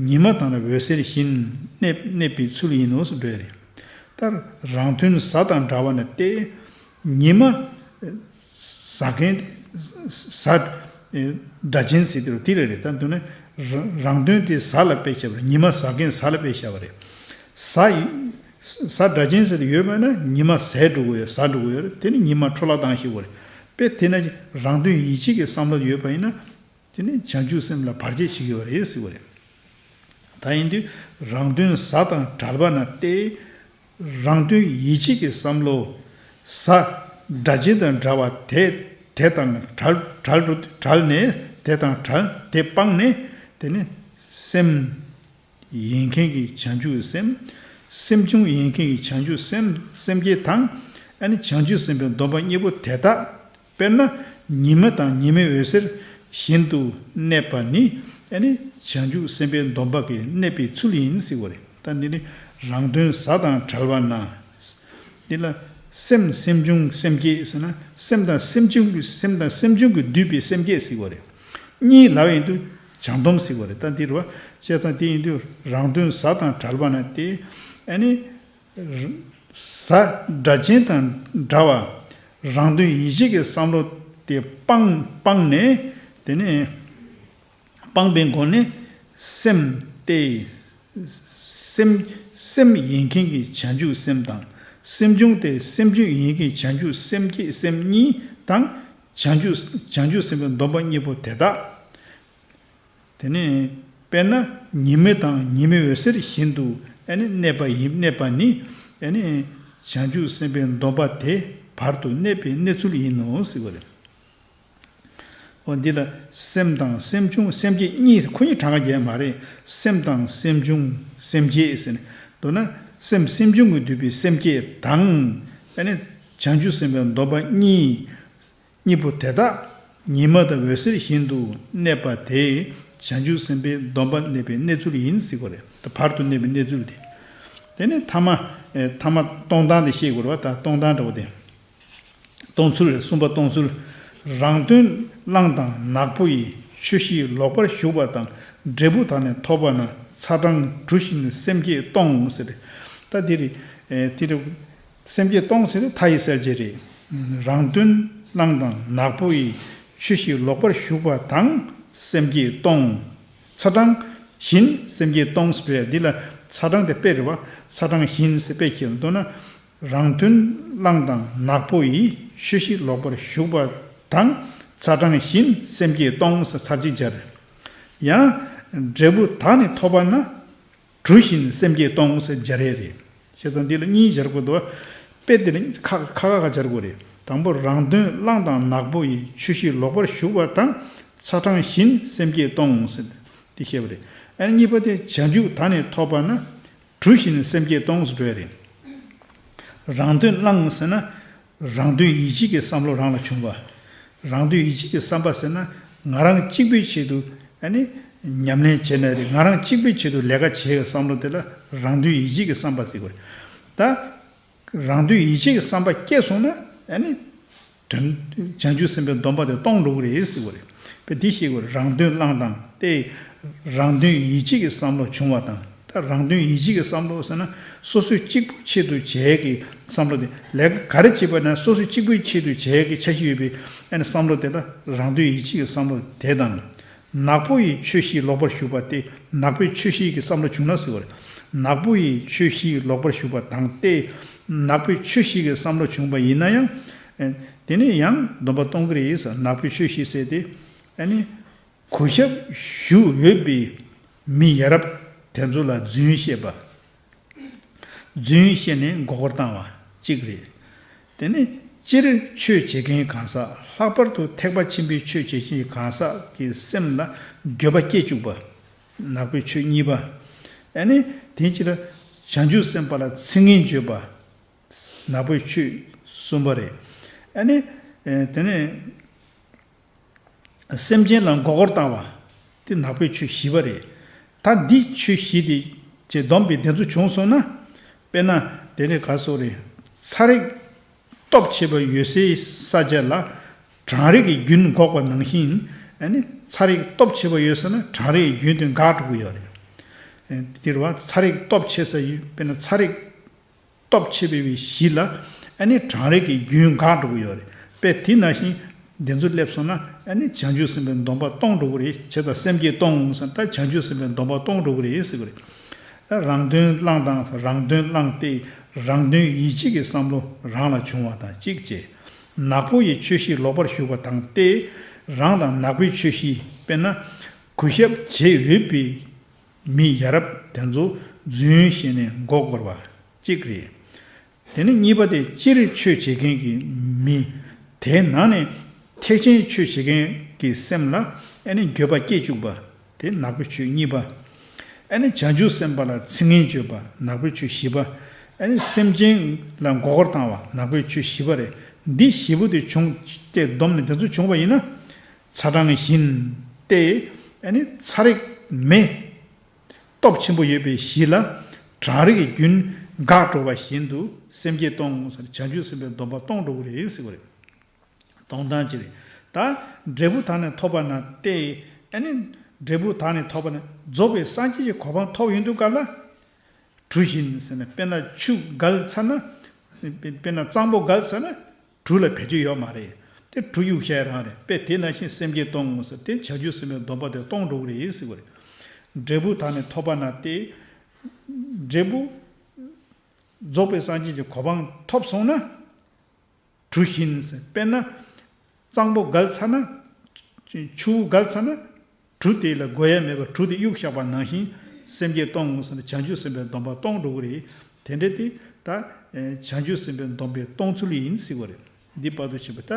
ཉི་མ་དྭངས་ནས་འོད་གསལ་བཞིན། གནས་གནས་པའི་ཚུལ་ཡིན་ནོ་ཟེར་འགྲོ་ཡ་རེད། ད་རང་དོན་གཟའ་དང་བྲལ་བ་ན་སྟེ། ཉི་མ་གཟའ་མཁན་དེ། གཟའ་སྒྲ་གཅན་ཟེར་དེ་རུ་དེ་རེད་རེད། ད་མདོར་ན་རང་རང་དོན་དེ་གཟའ་ལ་དཔེ་བཞག་པ་རེད། ཉི་མ་གཟའ་མཁན་གཟའ་ལ་དཔེ་བཞག་པ་རེད། གཟའ་ཡི་གཟའ་སྒྲ་གཅན་ཟེར་དེ་ཡོད་པ་ན་ཉི་མ་གཟའ་འགྲོ་གི་ཡོད། གཟའ་འགྲོ་གི་ཡོད་རེད། དེ་ནི་ཉི་མ་འཕྲོ་བརླག་བཏང་ཤེས་དགོས་རེད། དཔེ་དེ་ན་རང་དོན་ཡིད་བྱེད་ཀྱི་བསམ་བློ་ཡོད་པ་ཡིན་ན། དེ་ནི་བྱང་ཆུབ་སེམས་ལ་བར་ཆད་བྱེད་ཀྱི་ཡོད་རེད་ཟེར་བ་རེད། ད་ཡིན་དུས་རང་དོན་གཟའ་དང་བྲལ་བ་ན་སྟེ། རང་དོན་ཡིད་བྱེད་ཀྱི་བསམ་བློ། གཟའ་སྒྲ་གཅན་དང་འདྲ་བ་དེ་དེ་དང་བྲལ་བྲལ་རུ་བྲལ་ནས། དེ་དང་བྲལ། དེ་སྤངས་ནས། དེ་ནི་སེམས་ཡིན་མཁན་གྱི་བྱང་ཆུབ་སེམས། སེམས་བྱུང་ཡིན་མཁན་གྱི་བྱང་ཆུབ་སེམས། སེམས་བསྐྱེད་དང་། ཨ་ནི་བྱང་ཆུབ་སེམས་དཔའི་སྡོམ་པ་གཉིས་པོ་དེ་དག་དཔེར་ན་ཉི་མ་དང་ཉི་མའི་འོད་ཟེར་ བཞིན་དུ་གནས་པ་ནི་ཨ་ནི་བྱང་ཆུབ་སེམས་དཔའི་སྡོམ་པ་གི་གནས་པའི་ཚུལ་ཡིན་ཟེར་བ་རེད། ད་འདི་ནི་རང་དོན་ཟ་དང་བྲལ་བ་ན། འདི་ལ་སེམས་སེམས་བྱུང་སེམས་བསྐྱེད་ཟེར་ན། སེམས་དང་སེམས་བྱུང་གི་སེམས་དང་སེམས་བྱུང་གིས་བསྡུས་པའི་སེམས་བསྐྱེད་ཟེར་བ་རེད། གཉིས་ལབ་ཡིན་དུས་བྱང་སྡོམ་ཟེར་བ་རེད། ད་འདི་རུ་བ་བྱས་ཙང་དེ་ཡིན་དུས་རང་དོན་ཟ་དང་བྲལ་བ་ན་དེ་ཨ་ནི། ཟ་སྒྲ་གཅན་དང་འདྲ་བ། རང་དོན་ཡིད་བྱེད་ཀྱི་བསམ་བློ་དེ་སྤངས་སྤངས་ནས། དེ་ནས་སྤངས་པའི་སྒོ་ནས་སེམས་ཏེ། སེམས་སེམས་ཡིན་མཁན་གྱི་བྱང་ཆུབ་སེམས་དང་། སེམས་བྱུང་སྟེ་སེམས་བྱུང་ཡིན་མཁན་བྱང་ཆུབ་སེམས་བསྐྱེད་སེམས་གཉིས་དང་། བྱང་ཆུབ་བྱང་ཆུབ་སེམས་དཔའི་སྡོམ་པ་གཉིས་པོ་དེ་དག། དེ་ནས་དཔེར་ན་ཉི་མ་དང་ཉི་མའི་འོད་ཟེར་བཞིན་དུ་ཨ་ནི་གནས་པ་ཡིན། གནས་པ་ནི་ཨ་ནི་བྱང་ཆུབ་སེམས་དཔའི་སྡོམ་པ་དེ་བར་དུ་གནས་པའི་གནས་ཚུལ་ཡིན་ནོ་ཟེར་བ་རེད། འོ་འདི་ལ་སེམས་དང་སེམས་བྱུང་སེམས་བསྐྱེད་གཉིས། ཁོ་གཉིས་གྲངས་ཀ་བརྒྱབ་མ་རེད། སེམས་དང་སེམས་བྱུང་སེམས་བསྐྱེད་ཟེར་ནས། མདོར་ན་སེམས་སེམས་བྱུང་གིས་བསྡུས་པའི་སེམས་བསྐྱེད་དང་། ཨ་ནི་བྱང་ཆུབ་སེམས་དཔའི་སྡོམ་པ་གཉིས། གཉིས་པོ་དེ་དག་ཉི་མ་དང་འོད་ཟེར་བཞིན་དུ་གནས་པ་དེ་བྱང་ཆུབ་སེམས་དཔའི་སྡོམ་པ་གནས་པའི་གནས་ཚུལ་ཡིན་ཟེར་གོ་རེད། ད་བར་དུ་གནས་པའི་གནས་ཚུལ་དེ། དེ་ནས་ཐ་མ། ཨེ་ཐ་མ་གཏོང་སྟངས་དེ་ཤེས་དགོས་རེད་བ། ད་གཏོང་སྟངས་འདྲ་བོ་དེ། གཏོང་ཚུལ་རེད། གསུམ་པ་གཏོང་ཚུལ། རང་དོན་གླང་དང་ནག་པོ་ཡི། ཆོས་བཞི་ལོག་པར་ཞུགས་པ་དང་། འབྲས་བུ་དག་ནི་ཐོབ་པ་ན། ཚ་གྲང་གྲུ་བཞིན་སེམས་བསྐྱེད་གཏོང་ཟེར། ད་དེ་རེད། ཨེ་དེ་རེད། སེམས་བསྐྱེད་གཏོང་ཟེར་དེ་མཐའ་ཡི་གསལ་བྱེད་རེད། རང་དོན་གླང་དང་ནག་པོ་ཡི། ཆོས་བཞི་ལོག་པར་ཞུགས་པ་དང་སེམས་བསྐྱེད་གཏོང་། ཚ་གྲང་བཞིན་སེམས་བསྐྱེད་གཏོང་ཟེར་བས་འདི་ལ་ཚ་གྲང་དེ་དཔེ་རེད་བ། ཚ་གྲང་བཞིན་ཟེར་དཔེ་ཁྱེར་འདུག་ན། རང་དོན་གླང་དང་ནག་པོ་ཡི། ཆོས་བཞི་ལོག་པར་ཞུགས་པ་དང་། ཚ་གྲང་བཞིན་སེམས་བསྐྱེད་གཏོང་ཟེར་ཚར་གཅིག་སྦྱར། ཡང་འབྲས་བུ་དག་ནི་ཐོབ་པ་ན། གྲུ་བཞིན་སེམས་བསྐྱེད་གཏོང་ཟེར་སྦྱར་ཡས་རེད། བྱས་ཙང་འདི་ལ་གཉིས་སྦྱར་དགོས་འདུག་དཔེ་འདི་ལ་ཁ་ཁ་ཁ་ཁ་སྦྱར་དགོས་རེད། དང་པོ་རང་དོན་གླང་དང་ནག་པོ་ཡི། ཆོས་བཞི་ལོག་པར་ཞུགས་པ་དང་། ཚ་གྲང་བཞིན་སེམས་བསྐྱེད་གཏོང་ཟེར་འདི་བཤད་པ་རེད། ཨ་ནི་གཉིས་པ་དེ་བྱང་ཆུབ་དག་ནི་ཐོབ་པ་ན། གྲུ་བཞིན་སེམས་བསྐྱེད་གཏོང་ཟེར་འགྲོ་ཡས་རེད། རང་དོན་གླང་ཟེར་ན། རང་དོན་ཡིད་བྱེད་ཀྱི་བསམ་བློ་རང་ལ་བྱུང་བ། རང་དོན་ཡིད་བྱེད་ཀྱི་བསམ་པ་ཟེར་ན། ང་རང་གཅིག་པུའི་ཆེད་དུ་ཨ་ནི་ཉམས་ལེན་བྱས་ན་རེད། ང་རང་གཅིག་པུའི་ཆེད་དུ་ལས་ཀ་བྱེད་ཀྱི་བསམ་བློ་དེ་ལ་རང་དོན་ཡིད་བྱེད་ཀྱི་བསམ་པ་ཟེར་དགོས་རེད། ད་རང་དོན་ཡིད་བྱེད་ཀྱི་བསམ་པ་སྐྱེས་སོང་ན་ཨ་ནི་དོན་བྱང་ཆུབ་སེམས་དཔའི་སྡོམ་པ་དེ་སྟོང་འགྲོ་གི་རེད་ཟེར་དགོས་རེད། དཔེ་འདི་ཤེས་དགོས་རེད། རང་དོན་གླང་དང་སྟེ། རང་དོན་ཡིད་བྱེད་ཀྱི་བསམ་བློ་བྱུང་བ་དང་། ད་རང་དོན་ཡིད་བྱེད་ཀྱི་བསམ་བློ་ཟེར་ན་སོ་སོའི་གཅིག་པུའི་ཆེད་དུ་བྱེད་ཀྱི་བསམ་བློ་དེ། ལས་ཀ་ག་རེ་བྱེད་པ་ན་སོ་སོའི་གཅིག་པུའི་ཆེད་དུ་བྱེད་ཀྱི་འཆར་གཞི་ཡོད་པའི་ཨ་ནི་བསམ་བློ་དེ་ལ་རང་དོན་ཡིད་བྱེད་ཀྱི་བསམ་བློ་དེ་དང་། ནག་པོ་ཡི་ཆོས་བཞི་ལོག་པར་ཞུགས་པ་སྟེ། ནག་པོའི་ཆོས་བཞི་གི་བསམ་བློ་བྱུང་ན་ཟེར་བ་རེད། ནག་པོ་ཡི་ཆོས་བཞི་ལོག་པར་ཞུགས་པ་དང་སྟེ། ནག་པོའི་ཆོས་བཞི་གི་བསམ་བློ་བྱུང་བ་ཡིན་ན་ཡང་། ཨེ་དེ་ནས་ཡང་སྡོམ་པ་གཏོང་གི་རེད་ཟེར། ནག་པོའི་ཆོས་བཞི་ཟེར་ཏེ། ཨ་ནི་གུས་ཞབས་ཞུ་འོས་པའི་མི་ཡ་རབས་དེ་ཚོ་ལ་རྫུན་བཤད་པ། རྫུན་བཤད་ནས་མགོ་སྐོར་བཏང་བ་གཅིག་རེད། དེ་ནས་སྤྱིར་ཆོས་བྱེད་མཁན་གང་ཟག། ལྷག་པར་དུ་ཐེག་པ་ཆེན་པོའི་ཆོས་བྱེད་མཁན་གང་ཟག་གི་སེམས་ལ་འགྱོད་པ་སྐྱེ་བཅུག་པ། ནག་པོའི་ཆོས་གཉིས་པ། ཨ་ནི་དེའི་ཕྱིར་བྱང་ཆུབ་སེམས་དཔའ་ལ་ཚིག་ངན་བརྗོད་པ། ནག་པོའི་ཆོས་གསུམ་པ་རེད། ཨ་ནི་དེ་ནས། སེམས་ཅན་ལ་མགོ་སྐོར་བཏང་བ། དེ་ནག་པོའི་ཆོས་བཞི་པ་རེད། ད་འདི་ཆོས་བཞི་དེ་ཅེས་སྡོམ་པའི་དེ་ཚོ་བྱུང་སོང་ན། དཔེར་ན་དེ་ནས་ག་སོགས་རེད། ཚ་རེག་སྟོབས་ཆེ་བ་ཡོད་སའི་ས་ཆ་ལ་གྲང་རེག་གི་རྒྱུན་འགོག་པ་ནང་བཞིན། ཨ་ནི་ཚ་རེག་སྟོབས་ཆེ་བ་ཡོད་ས་ན་གྲང་རེག་གི་རྒྱུན་དེ་འགག་འགྲོ་གི་ཡོད་རེད། དེ་རེད་བ། ཚ་རེག་སྟོབས་ཆེ་ས་ཡོད། དཔེར་ན་ཚ་རེག་སྟོབས་ཆེ་བའི་གཞི་ལ་ཨ་ནི་གྲང་རེག་གི་རྒྱུན་འགག་འགྲོ་གི་ཡོད་རེད། དཔེ་དེ་ནང་བཞིན་དེ་ཚོ་སླེབས་སོང་ན་ཨ་ནི་བྱང་ཆུབ་སེམས་དཔའི་སྡོམ་པ་སྟོང་འགྲོ་གི་རེད། བྱས་ཙང་སེམས་བསྐྱེད་གཏོང་ཟེར། ད་བྱང་ཆུབ་སེམས་དཔའི་སྡོམ་པ་སྟོང་འགྲོ་གི་རེད་ཟེར་གི་རེད། ད་རང་དོན་གླང་དང་། རང་དོན་གླང་སྟེ། རང་དོན་ཡིད་བྱེད་ཀྱི་བསམ་བློ་རང་ལ་བྱུང་བ་དང་གཅིག་བྱས། ནག་པོ་ཡི་ཆོས་བཞི་ལོག་པར་ཞུགས་པ་དང་སྟེ། རང་དང་ནག་པོའི་ཆོས་བཞི། དཔེར་ན་གུས་ཞབས་བྱེད་འོས་པའི་མི་ཡ་རབས་དེ་ཚོ་རྫུན་བཤད་ནས་མགོ་སྐོར་བ་གཅིག་རེད། དེ་ནས་གཉིས་པ་དེ་སྤྱིར་ཆོས་བྱེད་མཁན་གྱི་མི། དེའི་ནང་ནས་ཐེག་ཆེན་ཆོས་བྱེད་མཁན་གྱི་སེམས་ལ་ཨ་ནི་འགྱོད་པ་སྐྱེ་བཅུག་པ། དེ་ནག་པོའི་ཆོས་གཉིས་པ། ཨ་ནི་བྱང་ཆུབ་སེམས་དཔའ་ལ་ཚིག་ངན་བརྗོད་པ། ནག་པོའི་ཆོས་བཞི་པ། ཨ་ནི་སེམས་ཅན་ལ་མགོ་སྐོར་བཏང་བ། ནག་པོའི་ཆོས་བཞི་པ་རེད། འདི་བཞི་པོ་དེ་བྱུང་སྟེ་སྡོམ་ནས་དེ་ཚོ་བྱུང་བ་ཡིན་ན། ཚ་གྲང་བཞིན་ཏེ། ཨ་ནི་ཚ་རེག་མེ་སྟོབས་ཆེན་པོ་ཡོད་པའི་གཞི་ལ། གྲང་རེག་རྒྱུན་འགགས་འགྲོ་བ་བཞིན་དུ་སེམས་བསྐྱེད་གཏོང་ཟེར་ནས་བྱང་ཆུབ་སེམས་དཔའི་སྡོམ་པ་གཏོང་འགྲོ་གི་རེད་ཟེར་བ་རེད། གཏོང་སྟངས་ཅི་རེད། ད་འབྲས་བུ་དག་ནི་ཐོབ་པ་ན་སྟེ། ཨ་ནི་འབྲས་བུ་དག་ནི་ཐོབ་པ་ན་རྫོགས་པའི་སངས་རྒྱས་ཀྱི་གོ་འཕང་ཐོབ་ཡོང་དུས་སྐབས་ལ། གྲུ་བཞིན་ཟེར་ན་དཔེར་ན་ཆུ་བརྒལ་ཚར་ན། དཔེར་ན་གཙང་པོ་བརྒལ་ཚར་ན་གྲུ་ལ་བེད་སྤྱོད་ཡོད་མ་རེད། དེ་གྲུ་གཡུག་བྱས་རང་རེད། དཔེ་དེ་ནང་བཞིན་སེམས་བསྐྱེད་གཏོང་ཟེར་ཏེ་བྱང་ཆུབ་སེམས་དཔའི་སྡོམ་པ་དེ་གཏོང་འགྲོ་གི་རེད་ཟེར་བ་རེད། འབྲས་བུ་དག་ནི་ཐོབ་པ་ན་སྟེ། འབྲས་བུ་རྫོགས་པའི་སངས་རྒྱས་ཀྱི་གོ་འཕང་ཐོབ་སོང་ན། གྲུ་བཞིན་ཟེར་དཔེར་ན། གཙང་པོ་བརྒལ་ཚར་ན། ཆུ་བོ་བརྒལ་ཚར་ན། གྲུ་དེ་ལ་འགོས་ཡ་མེད་པར་གྲུ་དེ་གཡུག་བཞག་པ་ནང་བཞིན་སེམས་བསྐྱེད་གཏོང་ཟེར་ནས་བྱང་ཆུབ་སེམས་དཔའི་སྡོམ་པ་གཏོང་འགྲོ་གི་རེད། དེ་འདྲ་དེ་ད་བྱང་ཆུབ་སེམས་དཔའི་སྡོམ་པའི་གཏོང་ཚུལ་ཡིན་ཟེར་བ་རེད། འདི་བར་དུ་ཕྱིན་པ་ད་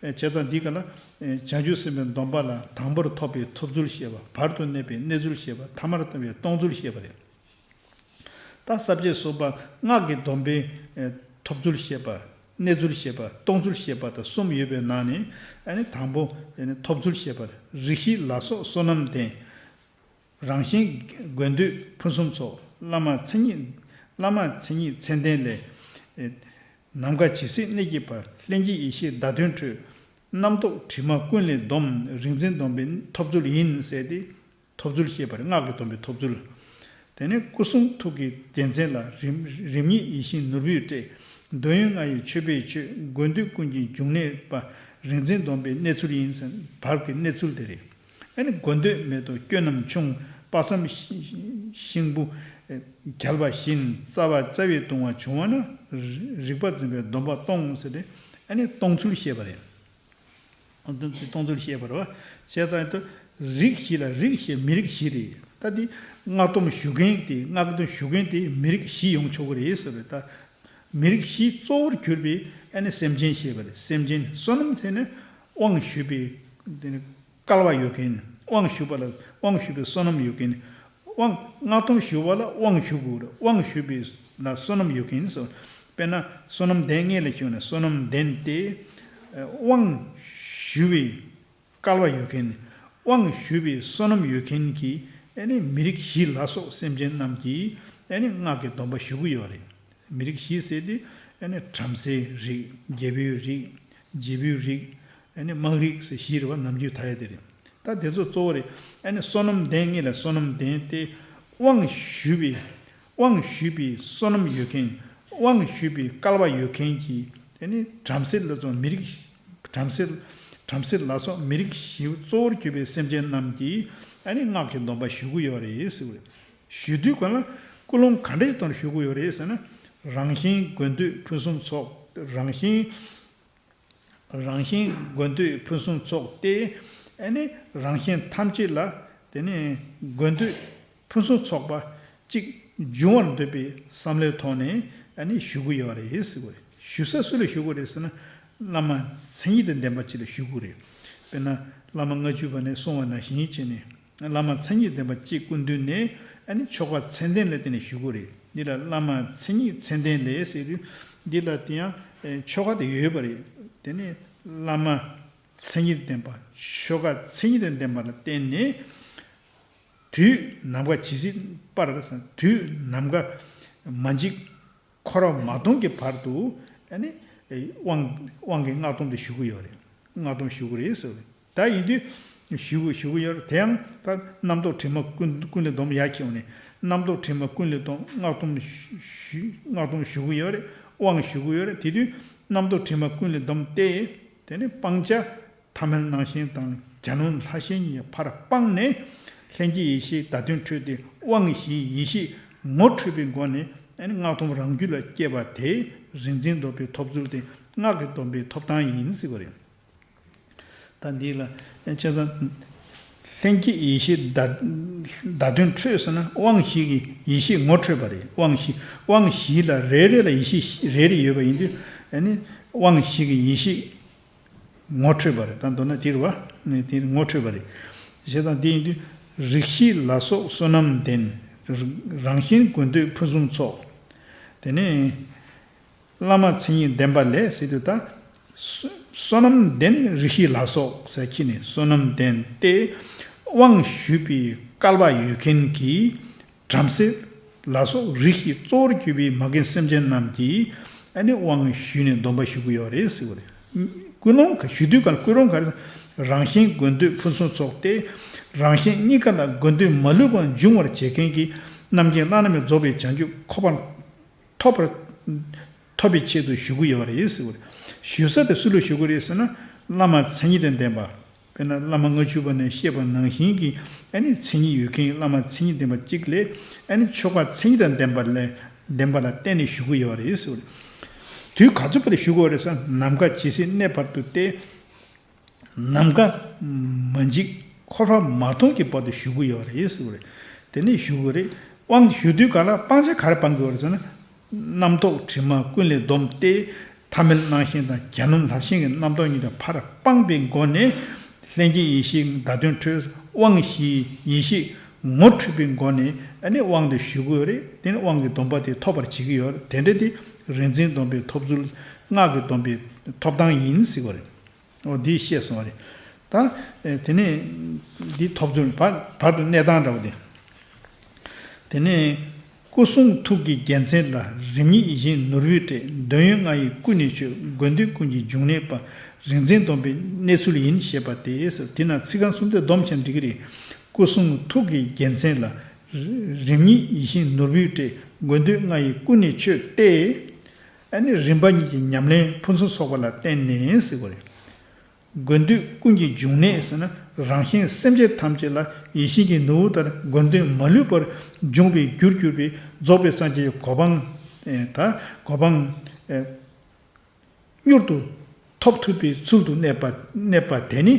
བྱས་ཙང་འདི་ག་ལ་བྱང་ཆུབ་སེམས་དཔའི་སྡོམ་པ་ལ་དང་པོར་ཐོབ་པའི་ཐོབ་ཚུལ་བཤད་པ། བར་དུ་གནས་པའི་གནས་ཚུལ་བཤད་པ། ཐ་མར་ཐོབ་པའི་གཏོང་ཚུལ་བཤད་པ་རེད། ད་ས་བཅད་གསུམ་པ་སྔགས་ཀྱི་སྡོམ་པའི་ཐོབ་ཚུལ་བཤད་པ། གནས་ཚུལ་བཤད་པ། གཏོང་ཚུལ་བཤད་པ་དང་གསུམ་ཡོད་པའི་ནང་ནས་ཨ་ནི་དང་པོ་ཨ་ནི་ཐོབ་ཚུལ་བཤད་པ། རིགས་བཞི་ལ་སོགས་བསོད་ནམས་ལྡན། རང་གཞན་དགོས་འདོད་ཕུན་སུམ་ཚོགས། བླ་མ་མཚན་ཉིད། བླ་མ་མཚན་ཉིད་མཚན་ལྡན་ལས། ནམ་མཁའ་ཇི་སྲིད་གནས་ཀྱི་བར། ལྷན་སྐྱེས་ཡེ་ཤེས་བརྡ་དོན་འཕྲོད། རྣམ་རྟོག་དྲི་མ་ཀུན་ལས་བསྡོམས། རིག་འཛིན་སྡོམ་པའི་ཐོབ་ཚུལ་ཡིན་ཟེར་ཏེ། ཐོབ་ཚུལ་བཤད་པ་རེད། སྔགས་ཀྱི་སྡོམ་པའི་ཐོབ་ཚུལ། དེ་ནས་སྐུ་གསུང་ཐུགས་ཀྱི་རྒྱལ་མཚན་ལ། རིམ་རིམ་གཉིས་ཡིད་བཞིན་ནོར་བུས་སྤྲས། འདོད་ཡོན་ལྔ་ཡི་མཆོད་པས་མཆོད། དགོས་འདོད་ཀུན་གྱི་འབྱུང་གནས་པ། རིག་འཛིན་སྡོམ་པའི་གནས་ཚུལ་ཡིན་ཟེར། བར་གྱི་གནས་ཚུལ་དེ་རེད། ཨ་ནི་དགོས་འདོད་མེ་ཏོག་སྐྱོན་རྣམས་ཆུང་། དཔག་བསམ་ཤིང་བུ་བརྒྱལ་བ་བཞིན། རྩ་བ་རྩ་བའི་ལྟུང་བ་བྱུང་བ་ན། རིག་པ་འཛིན་པའི་སྡོམ་པ་གཏོང་ཟེར་ཏེ་ཨ་ནི་གཏོང་ཚུལ་བཤད་པ་རེད། གཏོང་ཚུལ་བཤད་པ་རེད་བ། བྱས་ཙང་དུ་རིགས་བཞི་ལ་རིགས་བཞི་མི་རིགས་བཞི་རེད། ད་འདི་སྔགས་སྡོམ་ཞུ་མཁན་དེ་སྔགས་སྡོམ་ཞུ་མཁན་དེ་མི་རིགས་བཞི་ཡོང་ཆོག་གི་རེད་ཟེར་བས། ད་མི་རིགས་བཞིའི་གཙོ་བོར་གྱུར་པའི་ཨ་ནི་སེམས་ཅན་བཤད་པ་རེད། སེམས་ཅན་བསོད་ནམས་ཟེར་ནས་དབང་ཞུས་པའི་དེ་ནི་སྐལ་བ་ཡོད་མཁན། དབང་ཞུས་པ་ལ་དབང་ཞུས་པའི་བསོད་ནམས་ཡོད་མཁན། དབང་སྔགས་སྡོམ་ཞུ་བ་ལ་དབང་ཞུ་དགོས་རེད། དབང་ཞུས་པའི་ལ་བསོད་ནམས་ཡོད་མཁན་ཟེར། དཔེར་ན་བསོད་ནམས་ལྡན་ལྔས་ལ་ཞུ་ན་བསོད་ནམས་ལྡན་ཏེ། དབང་ཞུ་བའི་སྐལ་བ་ཡོད་མཁན། དབང་ཞུ་བའི་བསོད་ནམས་ཡོད་མཁན་གྱི་ཨ་ནི་མི་རིགས་བཞི་ལ་སོགས་སེམས་ཅན་རྣམས་ཀྱིས་ཨ་ནི་སྔགས་ཀྱི་སྡོམ་པ་ཞུ་གི་ཡོད་རེད། མི་རིགས་བཞི་ཟེར་དུས་ཨ་ནི་བྲམ་ཟེའི་རིགས། རྒྱལ་པོའི་རིགས། རྗེ་བོའི་རིགས། ཨ་ནི་དམངས་རིགས་ཟེར་བཞི་རེད་བ། ནམ་རྒྱུན་ད་ཡ་དེ་རེད། ད་དེ་ཚོ་གཙོ་བོ་རེད། ཨ་ནི་བསོད་ནམས་ལྡན་ལྔས་ལ་བསོད་ནམས་ལྡན་ཏེ། དབང་ཞུས་པའི་དབང་ཞུས་པའི་བསོད་ནམས་ཡོད་མཁན། དབང་ཞུས་པའི་སྐལ་བ་ཡོད་མཁན་གྱི་ཨ་ནི་བྲམ་ཟེ་ལ་སོགས་མི་རིགས། བྲམ་ཟེ། བྲམ་ཟེ་ལ་སོགས་མི་རིགས་བཞི་གཙོ་བོར་གྱུར་པའི་སེམས་ཅན་རྣམས་ཀྱིས་ཨ་ནི་སྔགས་ཀྱི་སྡོམ་པ་ཞུ་གི་ཡོད་རེད་ཟེར་བ་རེད། ཞུ་དུས་གོང་ལ་ཀུན་སློང་ག་འདྲ་ཞིག་དང་ཞུ་དགོས་ཡོད་རེད་ཟེར་ན། རང་གཞན་དགོས་འདོད་ཕུན་སུམ་ཚོགས། རང་གཞན། རང་གཞན་དགོས་འདོད་ཕུན་སུམ་ཚོགས་ཏེ། ཨ་ནི་རང་གཞན་ཐམས་ཅད་ལ་དེ་ནི་དགོས་འདོད་ཕུན་སུམ་ཚོགས་པ་གཅིག་འབྱུང་བར་འདོད་པའི་བསམ་བློའི་ཐོག་ནས་ཨ་ནི་ཞུ་གི་ཡོད་རེད་ཟེར་བ་རེད། ཞུ་ས་སུ་ལ་ཞུ་དགོས་རེད་ཟེར་ན། བླ་མ་མཚན་ཉིད་དང་ལྡན་པ་ཅིག་ལ་ཞུ་དགོས་རེད། དཔེར་ན་བླ་མ་ལྔ་བཅུ་པ་ནས་གསུངས་པ་ནང་བཞིན་བྱས་ནས། བླ་མ་མཚན་ཉིད་ལྡན་པ་གཅིག་སྐུ་མདུན་ནས་ཨ་ནི་ཆོ་ག་མཚན་ལྡན་ལ་བརྟེན་ནས་ཞུ་དགོས་རེད། འདི་ལ་བླ་མ་མཚན་ཉིད་མཚན་ལྡན་ལས་ཟེར་དུས་འདི་ལ་དེ་ཡང་ཆོ་ག་དེ་ཡོད་པ་རེད། དེ་ནས་བླ་མ་མཚན་ཉིད་ལྡན་པ། ཆོ་ག་མཚན་ཉིད་དང་ལྡན་པ་ལ་བརྟེན་ནས་དུས་ནམ་མཁའ་ཇི་སྲིད་པར་དུས་ནམ་མཁའ་མ་འཇིག་འཁོར་བ་མ་སྟོངས་ཀྱི་བར་དུ་ཨ་ནི་དབང་དབང་གི་སྔགས་སྡོམ་དེ་ཞུ་གི་ཡོད་རེད། སྔགས་སྡོམ་ཞུ་གི་རེད་ཟེར་བ་རེད། ད་ཡིན་དུས་ཞུ་གི་ཞུ་གི་ཡོད་རེད། དེ་ཡང་ད་རྣམ་རྟོག་དྲི་མ་ཀུན་ཀུན་ལས་སྡོམ་ཡག་ཁྱེར་ནས་རྣམ་རྟོག་དྲི་མ་ཀུན་ལས་སྡོམ། སྔགས་སྡོམ་ཞུ་སྔགས་སྡོམ་ཞུ་གི་ཡོད་རེད། དབང་ཞུ་གི་ཡོད་རེད། དེ་དུས་རྣམ་རྟོག་དྲི་མ་ཀུན་ལས་སྡོམ་སྟེ། དེ་ནས་སྤང་བྱ་ཐ་མལ་སྣང་ཞེན་དང་གྱ་ནོམ་ལྷ་ཞེན་གཉིས་ཕར་སྤངས་ནས། ལྷན་སྐྱེས་ཡེ་ཤེས་བརྡ་དོན་འཕྲོད་དེ་དབང་བཞིའི་ཡེ་ཤེས་ངོ་འཕྲོད་པའི་སྒོ་ནས་ཨ་ནི་སྔགས་སྡོམ་རང་རྒྱུད་ལ་སྐྱེས་པ་དེ་རིག་འཛིན་སྡོམ་པའི་ཐོབ་ཚུལ་དེ་སྔགས་ཀྱི་སྡོམ་པའི་ཐོབ་ཐང་ཡིན་ཟེར་བ་རེད། ད་འདི་ལ་བྱས་ཙང་ལྷན་སྐྱེས་ཡེ་ཤེས་བརྡ་བརྡ་དོན་འཕྲོད་ཟེར་ན་དབང་བཞི་གི་ཡེ་ཤེས་ངོ་འཕྲོད་པ་རེད། དབང་བཞི་དབང་བཞི་ལ་རེ་རེ་ལ་ཡེ་ཤེས་རེ་རེ་ཡོད་པ་ཡིན་དུས་ཨ་ནི་དབང་བཞི་གི་ཡེ་ཤེས་ངོ་འཕྲོད་པ་རེད། ད་མདོར་ན་དེ་རེད་བ། ནས་དེ་ངོ་འཕྲོད་པ་རེད། བྱས་ཙང་དེ་ཡིན་དུས་རིགས་བཞི་ལ་སོགས་བསོད་ནམས་ལྡན། རང་གཞན་དགོས་འདོད་ཕུན་སུམ་ཚོགས། དེ་ནས་བླ་མ་མཚན་ཉིད་ལྡན་པ་ལས་ཟེར་དུས་ད་སུ་ བསོད་ནམས་ལྡན་རིགས་བཞི་ལ་སོགས་ཟེར་ཁྱེར་ནས་བསོད་ནམས་ལྡན་ཏེ་དབང་ཞུས་པའི་སྐལ་བ་ཡོད་མཁན་གྱི་བྲམ་ཟེ་ལ་སོགས་རིགས་བཞི་གཙོ་བོར་གྱུར་པའི་མ་རྒན་སེམས་ཅན་རྣམས་ཀྱིས་ཨ་ནི་དབང་ཞུས་ནས་སྡོམ་པ་ཞུ་གི་ཡོད་རེད་ཟེར་བ་རེད། ཀུན་སློང་ག་ཞུ་དུས་ག་ལ་ཀུན་སློང་ག་རེ། རང་གཞན་དགོས་འདོད་ཕུན་སུམ་ཚོགས་ཏེ་རང་གཞན་གཉིས་ཀ་ལ་དགོས་འདོད་མ་ལུས་པ་འབྱུང་བར་བྱེད་མཁན་གྱི་རྣམ་མཁྱེན་བླ་ན་མེད་རྫོགས་པའི་བྱང་ཆུབ་ཁོ་པ་ཐོབ་པར་ཐོབ་པའི་ཆེད་དུ་ཞུ་གི་ཡོད་རེད་ཟེར་བ་རེད། ཞུ་ས་དེ་སུ་ལ་ཞུ་གི་རེད་ཟེར་ན། བླ་མ་མཚན་ཉིད་དང་ལྡན་པ། དཔེར་ན་བླ་མ་ལྔ་བཅུ་པ་ནས་བཤད་པ་ནང་བཞིན་གྱི་ཨ་ནི་མཚན་ཉིད་ཡོད་མཁན་བླ་མ་མཚན་ཉིད་ལྡན་པ་གཅིག་ལས་ཨ་ནི་ཆོ་ག་མཚན་ཉིད་དང་ལྡན་པ་ལས་ལྡན་པ་ལ་བརྟེན་ནས་ཞུ་གི་ཡོད་རེད་ཟེར་བ་རེད། དུས་ག་ཚོད་བར་དུ་ཞུ་གི་ཡོད་རེད་ཟེར་ན། ནམ་མཁའ་ཇི་སྲིད་གནས་བར་དུ་སྟེ། ནམ་མཁའ་མ་འཇིག་འཁོར་བ་མ་སྟོངས་ཀྱི་བར་དུ་ཞུ་གི་ཡོད་རེད་ཟེར་བ་རེད། དེ་ནས་ཞུ་གི་རེད། དབང་ཞུ་དུས་ག་ལ་སྤང་བྱ་ག་རེ་སྤང་གི་ཡོད་རེད་ཟེར་ན། རྣམ་རྟོག་དྲི་མ་ཀུན་ལས་བསྡོམས་ཏེ། ཐ་མལ་སྣང་ཞེན་དང་གྱ་ནོམ་ལྷར་ཞེན་གྱི་རྣམ་རྟོག་གཉིས་དང་ཕར་སྤངས་པའི་སྒོ་ནས། ལྷན་སྐྱེས་ཡེ་ཤེས་བརྡ་དོན་འཕྲོད། དབང་བཞིའི་ཡེ་ཤེས་ངོ་འཕྲོད་པའི་སྒོ་ནས་ཨ་ནི་དབང་དེ་ཞུ་གི་ཡོད་རེད། དེ་ནི་དབང་གི་སྡོམ་པ་དེ་ཐོབ་པར་བྱེད་ཀྱི་ཡོད་རེད། དེ་འདྲ་དེ་རིག་འཛིན་སྡོམ་པའི་ཐོབ་ཚུལ། སྔགས་ཀྱི་སྡོམ་པའི་ཐོབ་ཐང་ཡིན་ཟེར་བ་རེད། འོ་འདི་བཤད་སོང་བ་རེད། ད་ཨེ་དེ་ནས་འདི་ཐོབ་ཚུལ་བར་བར་དུ་གནས་སྟངས་འདྲ་བོ་དེ། དེ་ནས་སྐུ་གསུང་ཐུགས་ཀྱི་རྒྱལ་མཚན་ལ། རིམ་གཉིས་ཡིད་བཞིན་ནོར་བུའི་སྲས། འདོད་ཡོན་ལྔ་ཡི་ཀུན་ནས་མཆོད། དགོས་འདོད་ཀུན་གྱི་འབྱུང་གནས་པ། རིག་འཛིན་སྡོམ་པའི་གནས་ཚུལ་ཡིན་ཞེས་པ་སྟེ། དེ་ན་ཚིག་རྐང་གསུམ་དེ་སྡོམ་བྱས་འགྲིག་གི་རེད། སྐུ་གསུང་ཐུགས་ཀྱི་རྒྱལ་མཚན་ལ། རིམ་གཉིས་ཡིད་བཞིན་ནོར་བུའི་སྲས། དགོས་འདོད་ལྔ་ཡི་ཀུན་ནས་མཆོད་དེ། ཨ་ནི་རིམ་པ་གཉིས་ཀྱི་ཉམས་ལེན་ཕུན་སུམ་ཚོགས་པ་ལ་བརྟེན་ནས་ཟེར་བ་རེད། དགོས་འདོད་ཀུན་གྱི་འབྱུང་གནས་ཟེར་ན། རང་གཞན་སེམས་ཅན་ཐམས་ཅད་ལ་ཡིད་བཞིན་གྱི་ནོར་བུ་ལྟར་དགོས་འདོད་མ་ལུས་པར་འབྱུང་བའི་རྒྱུར་གྱུར་པའི་རྫོགས་པའི་སངས་རྒྱས་ཀྱི་གོ་འཕང་། ཨེ་ད་གོ་འཕང་། ཨེ་མྱུར་དུ་ཐོབ་ཐུབ་པའི་ཚུལ་དུ་གནས་པ་གནས་པ་དེ་ནི་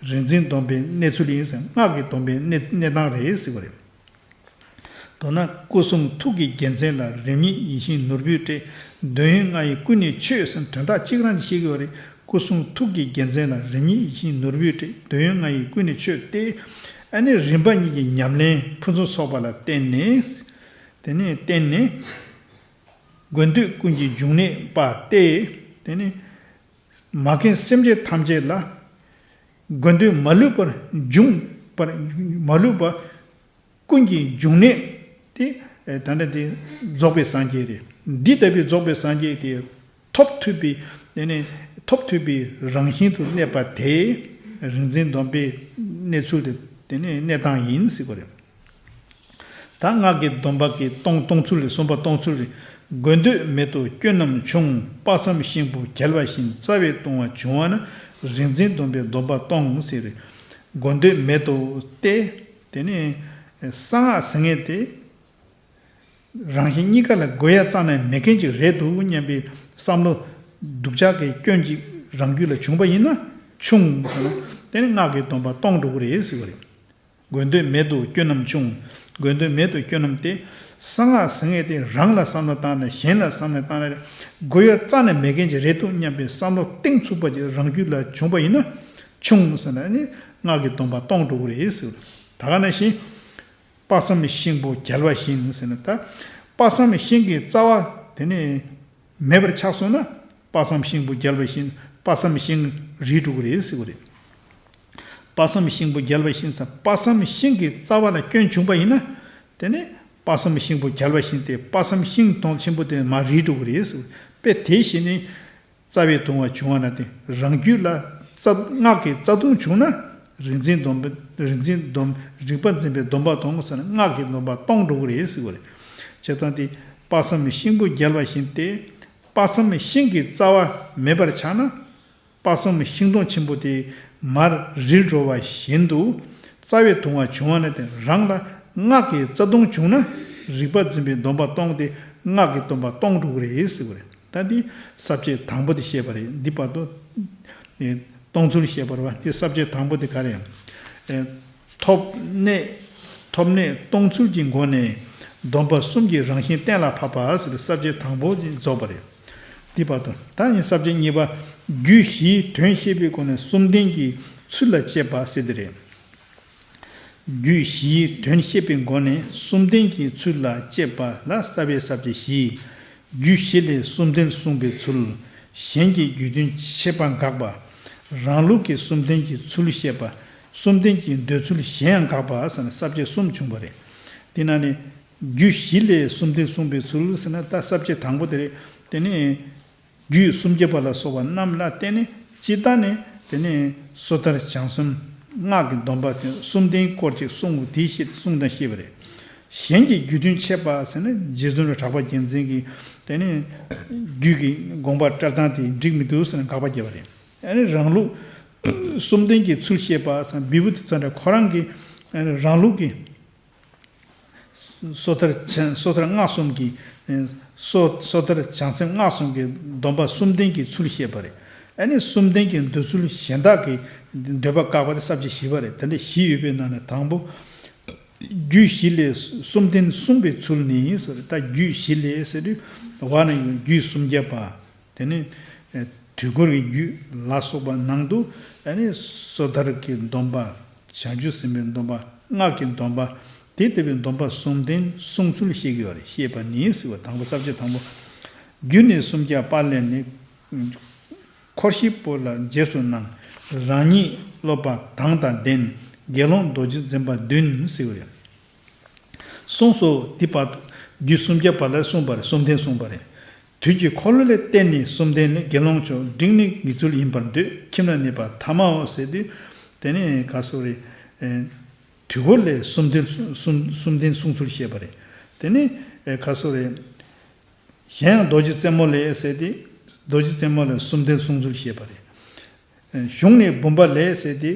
རིག་འཛིན་སྡོམ་པའི་གནས་ཚུལ་ཡིན་ཟེར། སྔགས་ཀྱི་སྡོམ་པའི་གནས་གནས་སྟངས་རེད་ཟེར་བ་རེད། མདོར་ན་སྐུ་གསུང་ཐུགས་ཀྱི་རྒྱལ་མཚན་ལ། རིམ་གཉིས་ཡིད་བཞིན་ནོར་བུའི་སྲས། འདོད་ཡོན་ལྔ་ཡི་ཀུན་ནས་མཆོད་ཟེར་དོན་དག་གཅིག་རང་ཅིག་བཤད་ཀྱི་ཡོད་རེད། སྐུ་གསུང་ཐུགས་ཀྱི་རྒྱལ་མཚན་ལ། རིམ་གཉིས་ཡིད་བཞིན་ནོར་བུའི་སྲས། འདོད་ཡོན་ལྔ་ཡི་ཀུན་ནས་མཆོད་དེ། ཨ་ནི་རིམ་པ་གཉིས་ཀྱི་ཉམས་ལེན་ཕུན་སུམ་ཚོགས་པ་ལ་བརྟེན་ནས། དེ་ནས་བརྟེན་ནས། དགོས་འདོད་ཀུན་གྱི་འབྱུང་གནས་པ་སྟེ། དེ་ནི་མ་རྒན་སེམས་ཅན་ཐམས་ཅད་ལ་དགོས་འདོད་མ་ལུས་པར་འབྱུང་པར་མ་ལུས་པ་ཀུན་གྱི་འབྱུང་གནས་དེ། ད་ལྟ་དེ་རྫོགས་པའི་སངས་རྒྱས་རེད། འདི་ལྟ་བུའི་རྫོགས་པའི་སངས་རྒྱས་དེ་ཐོབ་ཐུབ་པའི། དེ་ནས་ཐོབ་ཐུབ་པའི་རང་བཞིན་དུ་གནས་པ་དེ་རིག་འཛིན་སྡོམ་པའི་གནས་ཚུལ་དེ་དེ་ནས་གནས་སྟངས་ཡིན་ཟེར་བ་རེད། ད་སྔགས་ཀྱི་སྡོམ་པ་གི་གཏོང་གཏོང་ཚུལ་རེད། གསུམ་པ་གཏོང་ཚུལ་རེད། དགོས་འདོད་མེད་དོ་སྐྱོན་རྣམས་ཆུང་། དཔག་བསམ་ཤིང་བུ་བརྒྱལ་བ་བཞིན། རྩ་བའི་ལྟུང་བ་བྱུང་བ་ན། རིག་འཛིན་སྡོམ་པའི་སྡོམ་པ་གཏོང་ཟེར་རེད། དགོས་འདོད་མེད་དོ་སྟེ། དེ་ནས་གསང་སྔགས་ཟེར་མཁན་དེ་རང་གཞན་གཉིས་ཀ་ལ་དགོས་ཡ་རྩ་ནས་མེད་མཁན་ཅིག་རེད་འདུག་སྙམ་པའི་བསམ་བློ་སྡུག་ཅག་གི་སྐྱོན་ཅིག་རང་རྒྱུད་ལ་བྱུང་པ་ཡིན་ན། ཆུང་ཟེར་ན། དེ་ནི་སྔགས་ཀྱི་སྡོམ་པ་གཏོང་འགྲོ་གི་རེད་ཟེར་བ་རེད། དགོས་འདོད་མེད་དོ་སྐྱོན་རྣམས་ཆུང་། དགོས་འདོད་མེད་དོ་སྐྱོན་རྣམས་ཏེ། གསང་སྔགས་ཟེར་མཁན་དེ་རང་ལ་བསམ་བློ་བཏང་ན་གཞན་ལ་བསམ་བློ་བཏང་ན་རེད། དགོས་ཡ་རྩ་ནས་མེད་མཁན་ཅིག་རེད་འདུག་སྙམ་པའི་བསམ་བློ་གཏིང་ཚུགས་པ་ཅིག་རང་རྒྱུད་ལ་བྱུང་པ་ཡིན་ན། ཆུང་ཟེར་ན་ནི་སྔགས་ཀྱི་སྡོམ་པ་གཏོང་འགྲོ་གི་རེད་ཟེར་བ་རེད། ད་ག་ནང་བཞིན། དཔག་བསམ་ཤིང་བུ་བརྒྱལ་བ་བཞིན་ཟེར་ན། ད་དཔག་བསམ་ཤིང་གི་རྩ་བ་དེ་ནི་མེད་པར་ཆགས་སོང་ན། དཔག་བསམ་ཤིང་བུ་བརྒྱལ་བ་བཞིན། དཔག་བསམ་ཤིང་རིལ་འགྲོ་གི་རེད་ཟེར་བ་རེད། དཔག་བསམ་ཤིང་བུ་བརྒྱལ་བ་བཞིན་ཟེར། དཔག་བསམ་ཤིང་གི་རྩ་བ་ལ་སྐྱོན་བྱུང་པ་ཡིན་ན། དེ་ནི་དཔག་བསམ་ཤིང་བུ་བརྒྱལ་བ་བཞིན་ཏེ། དཔག་བསམ་ཤིང་སྡོང་ཆེན་པོ་དེ་མར་རིལ་འགྲོ་གི་རེད་ཟེར། དཔེ་དེ་བཞིན་ནི། རྩ་བའི་ལྟུང་བ་བྱུང་བ་ན་སྟེ། རང་རྒྱུད་ལ་རྩ་སྔགས་ཀྱི་རྩ་ལྟུང་བྱུང་ན། རིག་འཛིན་སྡོམ་པ། རིག་འཛིན་སྡོམ། རིག་པ་འཛིན་པའི་སྡོམ་པ་གཏོང་ཟེར་ན། སྔགས་ཀྱི་སྡོམ་པ་གཏོང་འགྲོ་གི་རེད་ཟེར་བ་རེད། བྱས་ཙང་དེ་དཔག་བསམ་ཤིང་བུ་བརྒྱལ་བ་བཞིན་ཏེ། དཔག་བསམ་ཤིང་གི་རྩ་བ་མེད་པར་ཆགས་ན། དཔག་བསམ་ཤིང་སྡོང་ཆེན་པོ་དེ་མར་རིལ་འགྲོ་བ་བཞིན་དུ། རྩ་བའི་ལྟུང་བ་བྱུང་བ་ན་སྟེ། རང་ལ་སྔགས་ཀྱི་རྩ་ལྟུང་བྱུང་ན། རིག་པ་འཛིན་པའི་སྡོམ་པ་གཏོང་སྟེ། སྔགས་ཀྱི་སྡོམ་པ་གཏོང་འགྲོ་གི་རེད་ཟེར་བ་རེད། ད་འདི་ས་བཅད་དང་པོ་དེ་བཤད་པ་རེད། འདི་བར་དུ་ཨེ་གཏོང་ཚུལ་བཤད་པ་རེད་བ། འདི་ས་བཅད་དང་པོ་དེ་ག་རེ་ཡང་། ཨེ་ཐོབ་གནས། ཐོབ་གནས་གཏོང་ཚུལ་གྱི་སྒོ་ནས་སྡོམ་པ་གསུམ་གྱི་རང་བཞིན་གཏན་ལ་ཕབ་པ་ཟེར་ཏེ་ས་བཅད་དང་པོ་དེ་རྫོགས་པ་རེད། འདི་བར་དུ་ད་ཡིན། ས་བཅད་གཉིས་པ། རྒྱུད་བཞིའི་དོན་བཤད་པའི་སྒོ་ནས་གསུམ་ལྡན་གྱི་ཚུལ་ལ་དཔྱད་པ་ཟེར་དེ་རེད། རྒྱུད་བཞིའི་དོན་བཤད་པའི་སྒོ་ནས་གསུམ་ལྡན་གྱི་ཚུལ་ལ་དཔྱད་པ་ལ་རྩ་བའི་ས་བཅད་བཞི། རྒྱུད་བཞི་ལས་གསུམ་ལྡན་གསུངས་པའི་ཚུལ། གཞན་གྱི་རྒྱུད་དོན་ཆད་པ་འགགས་པ། རང་ལུགས་ཀྱི་གསུམ་ལྡན་གྱི་ཚུལ་བཤད་པ། གསུམ་ལྡན་གྱི་འདོད་ཚུལ་གཞན་ཡང་འགགས་པ་ཟེར་ནས་ས་བཅད་གསུམ་བྱུང་བ་རེད། དེ་ནང་ནས་རྒྱུད་བཞི་ལས་གསུམ་ལྡན་གསུངས་པའི་ཚུལ་ཟེར་ན་ད་ས་བཅད་དང་པོ་དེ་རེད། དེ་ནས་རྒྱུད་སུམ་བརྒྱ་པ་ལ་སོགས་པ་རྣམས་ལ་བརྟེན་ནས་སྤྱིར་བཏང་ནས་དེ་ནས་སོ་ཐར་བྱང་སེམས་སྔགས་ཀྱི་སྡོམ་པ་དེ་གསུམ་ལྡན་སྐོར་གཅིག་གསུངས་དེའི་ཤེས་གསུངས་དང་ཤེས་པ་རེད། གཞན་གྱི་རྒྱུད་དོན་ཆད་པ་ཟེར་ན་རྗེ་བཙུན་གྲགས་པ་རྒྱལ་མཚན་གྱི་དེ་ནས་རྒྱུད་ཀྱི་དགོངས་པ་བཀྲལ་སྟངས་དེ་འགྲིག་མི་འདུག་ཟེར་ནས་དགག་པ་བརྒྱབ་པ་རེད། ཨ་ནི་རང་ལུགས་གསུམ་ལྡན་གྱི་ཚུལ་བཤད་པ་ཟེར་ན་བི་བུ་ཏི་ཙནྡྲ་ཁོ་རང་གི་ཨ་ནི་རང་ལུགས་ཀྱི་སོ་ཐར་བྱང་སོ་ཐར་སྔགས་གསུམ་གྱི་སོ་སོ་ཐར་བྱང་སེམས་སྔགས་གསུམ་གྱི་སྡོམ་པ་གསུམ་ལྡན་གྱི་ཚུལ་བཤད་པ་རེད། ཨ་ནི་གསུམ་ལྡན་གྱི་འདོད་ཚུལ་གཞན་དག་གི་འདོད་པ་བཀག་པ་དེ་ས་བཅད་བཞི་པ་རེད། དེ་འདྲ་བཞི་ཡོད་པའི་ནང་ནས་དང་པོ། རྒྱུད་བཞི་ལས་གསུམ་ལྡན་གསུངས་པའི་ཚུལ་ནི་ཟེར། ད་རྒྱུད་བཞི་ལས་ཟེར་དུས་བ་ན་ཡང་རྒྱུད་སུམ་བརྒྱ་པ། དེ་ནས་དུས་འཁོར་གྱི་རྒྱུད་ལ་སོགས་པ་ནང་དུ་ཨ་ནི་སོ་ཐར་གྱི་སྡོམ་པ། བྱང་ཆུབ་སེམས་དཔའི་སྡོམ་པ། སྔགས་ཀྱི་སྡོམ་པ། དེ་ལྟ་བུའི་སྡོམ་པ་གསུམ་ལྡན་གསུང་ཚུལ་བཤད་ཀྱི་ཡོད་རེད། བཤད་པ་ནི་ཟེར་བ་དང་པོ་ས་བཅད་དང་པོ། རྒྱུད་ནི་སུམ་བརྒྱ་པ་ལས་ནི། འཁོར་བཞི་པོ་ལ་རྗེས་སུ་གནང་། རང་ཉིད་སློབ་པ་དང་དང་ལྡན། དགེ་སློང་རྡོ་རྗེ་འཛིན་པ་བདུན་ཟེར་བ་རེད། གསུངས་སོ། དེ་བར་དུ་རྒྱུད་སུམ་བརྒྱ་པ་ལ་གསུངས་པ་རེད། གསུམ་ལྡན་གསུངས་པ་རེད། དུས་ཀྱི་འཁོར་ལོ་ལས་བརྟེན་ནས་གསུམ་ལྡན་ལས། དགེ་སློང་མཆོག་འབྲིང་ནི་དགེ་ཚུལ་ཡིན་པར་འདོད། ཁྱིམ་ན་གནས་པ་ཐ་མའོ་ཟེར་དུས། དེ་ནས་ག་སོ་རེད། དུས་འཁོར་ལས་གསུམ་ལྡན་གསུམ་གསུམ་ལྡན་གསུང་ཚུལ་བཤད་པ་རེད། དེ་ནས་ག་སོ་རེད། གཞན་ཡང་རྡོ་རྗེ་རྩེ་མོ་ལས་ཟེར་ཏེ། རྡོ་རྗེ་རྩེ་མོ་ལས་གསུམ་ལྡན་གསུང་ཚུལ་བཤད་པ་རེད། གཞུང་ནས་བུམ་པ་ལས་ཟེར་ཏེ།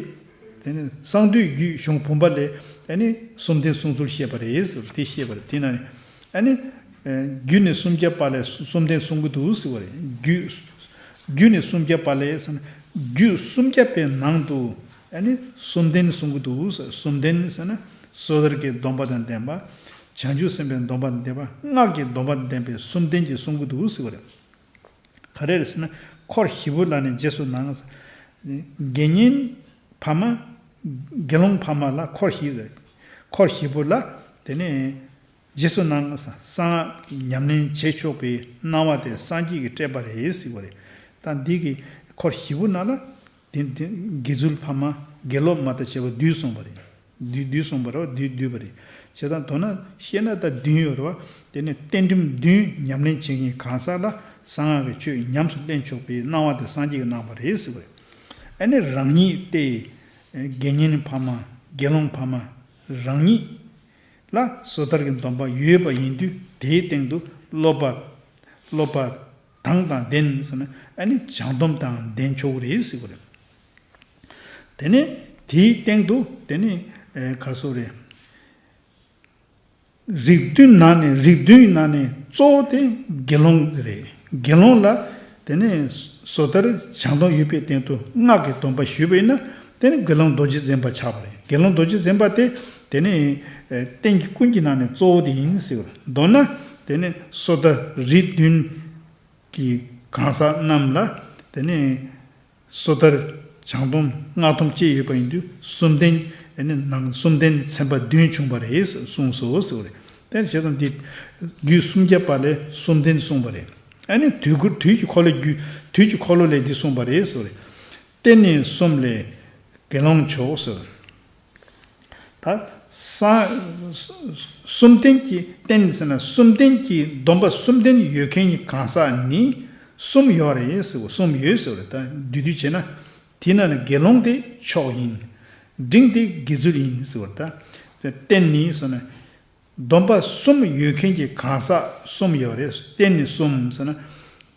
དེ་ནི་གསང་འདུས་རྒྱུད་གཞུང་བུམ་པ་ལས་ཨ་ནི་གསུམ་ལྡན་གསུང་ཚུལ་བཤད་པ་རེད་ཟེར་དེ་བཤད་པ་རེད། དེ་ན་ནི་ཨ་ནི་རྒྱུད་ནི་སུམ་བརྒྱ་པ་ལས་གསུམ་ལྡན་གསུང་གི་འདུག་ཟེར་བ་རེད། རྒྱུད་རྒྱུད་ནི་སུམ་བརྒྱ་པ་ལས་ཟེར་ན་རྒྱུད་སུམ་བརྒྱ་པའི་ནང་དུ་ཨ་ནི་གསུམ་ལྡན་གསུང་གི་འདུག་ཟེར། གསུམ་ལྡན་ཟེར་ན་སོ་ཐར་གྱི་སྡོམ་པ་དང་ལྡན་པ། བྱང་ཆུབ་སེམས་དཔའི་སྡོམ་པ་དང་ལྡན་པ། སྔགས་ཀྱི་སྡོམ་པ་དང་ལྡན་པའི་གསུམ་ལྡན་གྱི་གསུང་གི་འདུག་ཟེར་བ་རེད། ག་རེ་རེད་ཟེར་ན་འཁོར་བཞི་པོ་ལ་ནི་རྗེས་སུ་གནང་། དགེ་བསྙེན་ཕ་མ། དགེ་སློང་ཕ་མ་ལ་འཁོར་བཞི་རེད། འཁོར་བཞི་པོ་ལ་དེ་ནས་རྗེས་སུ་གནང་། གསང་སྔགས་ཉམས་ལེན་བྱེད་ཆོག་པའི་གནང་བ་དེ་སངས་རྒྱས་ཀྱིས་སྤྲད་པ་རེད་ཟེར་བ་རེད། ད་འདི་གི་འཁོར་བཞི་པོ་ནང་ལ་དེ་དེ་དགེ་ཚུལ་ཕ་མ་དགེ་སློབ་མ་དང་བཅས་པ་བསྡུས་གསུངས་པ་རེད། བསྡུས་བསྡུས་གསུངས་པ་རེད་བ། བསྡུས་བསྡུས་པ་རེད། བྱས་ཙང་མདོར་ན་བཤད་ན་ད་བདུན་ཡོད་རེད་བ། དེ་ནས་རྟེན་སྒྲིམ་བདུན་ཉམས་ལེན་བྱེད་མཁན་གང་ཟག་ལ་གསང་སྔགས་ཀྱི་ཆོས་ཉམས་སུ་ལེན་ཆོག་པའི་གནང་བ་དེ་སངས་རྒྱས་ཀྱིས་གནང་བ་རེད་ཟེར་བ་རེད། ཨ་ནི་རང་ཉིད་དེ་དགེ་བསྙེན་ཕ་མ་དགེ་སློང་ཕ་མ་རང་ཉིད་ལ་སོ་ཐར་གྱི་སྡོམ་པ་ཡོད་པ་ཡིན་དུས་དེའི་སྟེང་དུ་སློབ་པ་སློབ་པ་དང་དང་ལྡན་ཟེར་ན་ཨ་ནི་བྱང་སྡོམ་དང་ལྡན་ཆོག་གི་རེད་ཟེར་བ་རེད། དེ་ནས་དེའི་སྟེང་དུ་དེ་ནི་ཨེ་ག་སོ་རེད། རིགས་བདུན་ནང་ནས་རིགས་བདུན་ནང་ནས་གཙོ་བོ་དེ་དགེ་སློང་རེད། དགེ་སློང་ལ་དེ་ནས་སོ་ཐར་བྱང་སྡོམ་ཡོད་པའི་སྟེང་དུ་སྔགས་ཀྱི་སྡོམ་པ་ཞུས་པ་ཡིན་ན་དེ་ནི་དགེ་སློང་རྡོ་རྗེ་འཛིན་པ་ཆགས་པ་རེད། དགེ་སློང་རྡོ་རྗེ་འཛིན་པ་དེ་དེ་ནི་ཨེ་རྟེན་གྱི་ཀུན་གྱི་ནང་ནས་གཙོ་བོ་དེ་ཡིན་ཟེར་བ། མདོར་ན་དེ་ནི་སོ་ཐར་རིགས་བདུན་གྱི་གང་ཟག་རྣམས་ལ་དེ་ནི་སོ་ཐར་བྱང་སྡོམ་སྔགས་སྡོམ་བཅས་ཡོད་པ་ཡིན་དུས་གསུམ་ལྡན་ཨ་ནི་ནང་གསུམ་ལྡན་ཚན་པ་བདུན་བྱུང་བ་རེད་གསུངས་སོ་ཟེར་བ་རེད། དེ་བྱས་ཙང་འདི་རྒྱུད་སུམ་བརྒྱ་པ་ལས་གསུམ་ལྡན་གསུངས་པ་རེད། ཨ་ནི་དུས་འཁོར་དུས་ཀྱི་འཁོར་ལོ་རྒྱུད་དུས་ཀྱི་འཁོར་ལོ་ལས་འདི་གསུངས་པ་རེད་ཟེར་བ་རེད། རྟེན་ནི་གསུམ་ལས་དགེ་སློང་མཆོག་ཟེར། ད་ས་གསུམ་ལྡན་གྱི་རྟེན་ཟེར་ན་གསུམ་ལྡན་གྱི་སྡོམ་པ་གསུམ་ལྡན་ཡོད་མཁན་གྱི་གང་ཟག་ནི་གསུམ་ཡོད་རེད་ཟེར་བ། གསུམ་ཡོད་ཟེར་བ་རེད། ད་བསྡུས་བསྡུས་བྱས་ན་དེ་ན་ནི་དགེ་སློང་དེ་མཆོག་ཡིན། འབྲིང་དེ་དགེ་ཚུལ་ཡིན་ཟེར་བ་རེད། ད་རྟེན་ནི་ཟེར་ན། སྡོམ་པ་གསུམ་ཡོད་མཁན་གྱི་གང་ཟག་གསུམ་ཡོད་རེད། རྟེན་ནི་གསུམ་ཟེར་ན།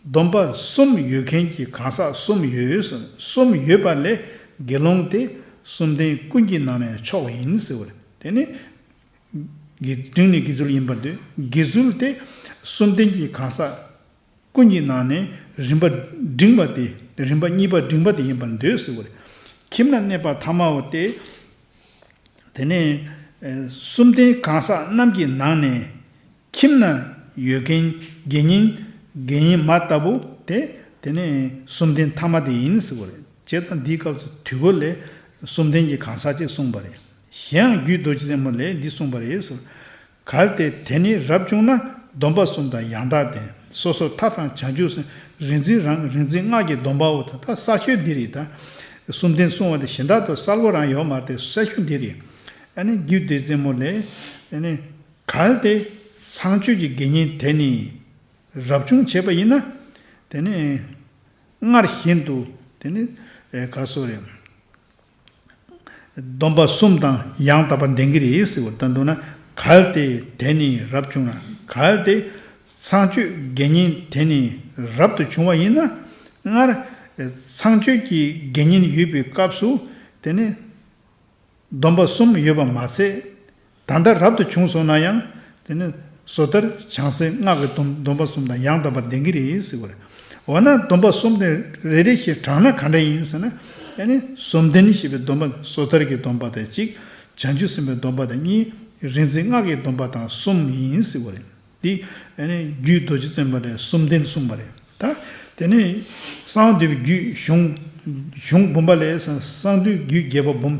སྡོམ་པ་གསུམ་ཡོད་མཁན་གྱི་གང་ཟག་གསུམ་ཡོད་ཟེར་ན། གསུམ་ཡོད་པ་ལས་དགེ་སློང་དེ་གསུམ་ལྡན་ཀུན་གྱི་ནང་ནས་མཆོག་ཡིན་ཟེར་བ་རེད། དེ་ནི་དགེ་འབྲིང་ནི་དགེ་ཚུལ་ཡིན་པར་འདོད། དགེ་ཚུལ་དེ་གསུམ་ལྡན་གྱི་གང་ཟག་ཀུན་གྱི་ནང་ནས་རིམ་པ་འབྲིང་བ་དེ་རིམ་པ་གཉིས་པ་འབྲིང་བ་དེ་ཡིན་པར་འདོད་ཟེར་བ་རེད། ཁྱིམ་ན་གནས་པ་ཐ་མའོ་སྟེ། དེ་ནས་ཨེ་གསུམ་ལྡན་གང་ཟག་རྣམས་ཀྱི་ནང་ནས་ཁྱིམ་ན་ཡོད་མཁན་དགེ་བསྙེན་དགེ་བསྙེན་མ་ལྟ་བུ་དེ་དེ་ནས་གསུམ་ལྡན་ཐ་མ་དེ་ཡིན་ཟེར་བ་རེད། བྱས་ཙང་འདིའི་སྐབས་སུ་དུས་འཁོར་ལས་གསུམ་ལྡན་གྱི་གང་ཟག་ཅེས་གསུངས་པ་རེད། གཞན་ཡང་རྒྱུད་རྡོ་རྗེ་རྩེ་མོ་ལས་འདི་གསུངས་པ་རེད་ཟེར། གལ་ཏེ་དེ་ནི་རབ་བྱུང་ན་སྡོམ་པ་གསུམ་དང་ཡང་དག་ལྡན། སོ་སོར་ཐར་དང་བྱང་ཆུབ་སེམས། རིག་འཛིན་རང་རིག་འཛིན་སྔགས་ཀྱི་སྡོམ་པའོ། ད་ད་གསར་ཤོས་འདི་རེད། ད་གསུམ་ལྡན་གསུང་བ་དེ་གཞན་དག་ཏུ་གསལ་པོ་རང་ཡོད་མ་རེད། དེ་གསར་ཤོས་འདི་རེད། ཨ་ནི་རྒྱུད་སྡེ་རྩེ་མོ་ལས། ཨ་ནི་གལ་ཏེ་ཚངས་སྤྱོད་ཀྱི་དགེ་བསྙེན་དེ་ནི་རབ་བྱུང་བྱས་པ་ཡིན་ན། དེ་ནི་སྔར་བཞིན་དུ་དེ་ནི་ཨེ་ག་སོ་རེད། སྡོམ་པ་གསུམ་དང་ཡང་དག་པར་ལྡན་གྱི་རེད་ཟེར་བ་ལྟར་འདུག་ན། གལ་ཏེ་དེ་ནི་རབ་བྱུང་ན། གལ་ཏེ་ཚངས་སྤྱོད་དགེ་བསྙེན་དེ་ནི་རབ་ཏུ་བྱུང་བ་ཡིན་ན། སྔར་ཚངས་སྤྱོད་ཀྱི་དགེ་བསྙེན་ཡོད་པའི་སྐབས་སུ་དེ་ནི་སྡོམ་པ་གསུམ་ཡོད་པ་མ་ཟད། ད་ལྟ་རབ་ཏུ་བྱུང་སོང་ན་ཡང་། དེ་ནི་སོ་ཐར་བྱང་སེམས་སྔགས་ཀྱི་སྡོམ་སྡོམ་པ་གསུམ་དང་ཡང་དག་པར་ལྡན་གྱི་རེད་ཟེར་བ་རེད། འོ་ན་སྡོམ་པ་གསུམ་དེ་རེ་རེ་བཞིན་བགྲངས་ན་ག་འདྲ་ཡིན་ཟེར་ན། ཨ་ནི་གསུམ་ལྡན་ཞེས་པའི་སྡོམ་པ། སོ་ཐར་གྱི་སྡོམ་པ་དང་གཅིག་བྱང་ཆུབ་སེམས་དཔའི་སྡོམ་པ་དང་གཉིས། རིག་འཛིན་སྔགས་ཀྱི་སྡོམ་པ་དང་གསུམ་ཡིན་ཟེར་བ་རེད། འདི་ཨ་ནི་རྒྱུད་རྡོ་རྗེ་བཙུན་པ་ལས་གསུམ་ལྡན་གསུངས་པ་རེད། ད་དེ་ནས་གསང་བ་འདུས་པའི་རྒྱུད་གཞུང་། གཞུང་འབུམ་པ་ལས། གསང་བ་འདུས་རྒྱུད་རྒྱས་པ་འབུམ།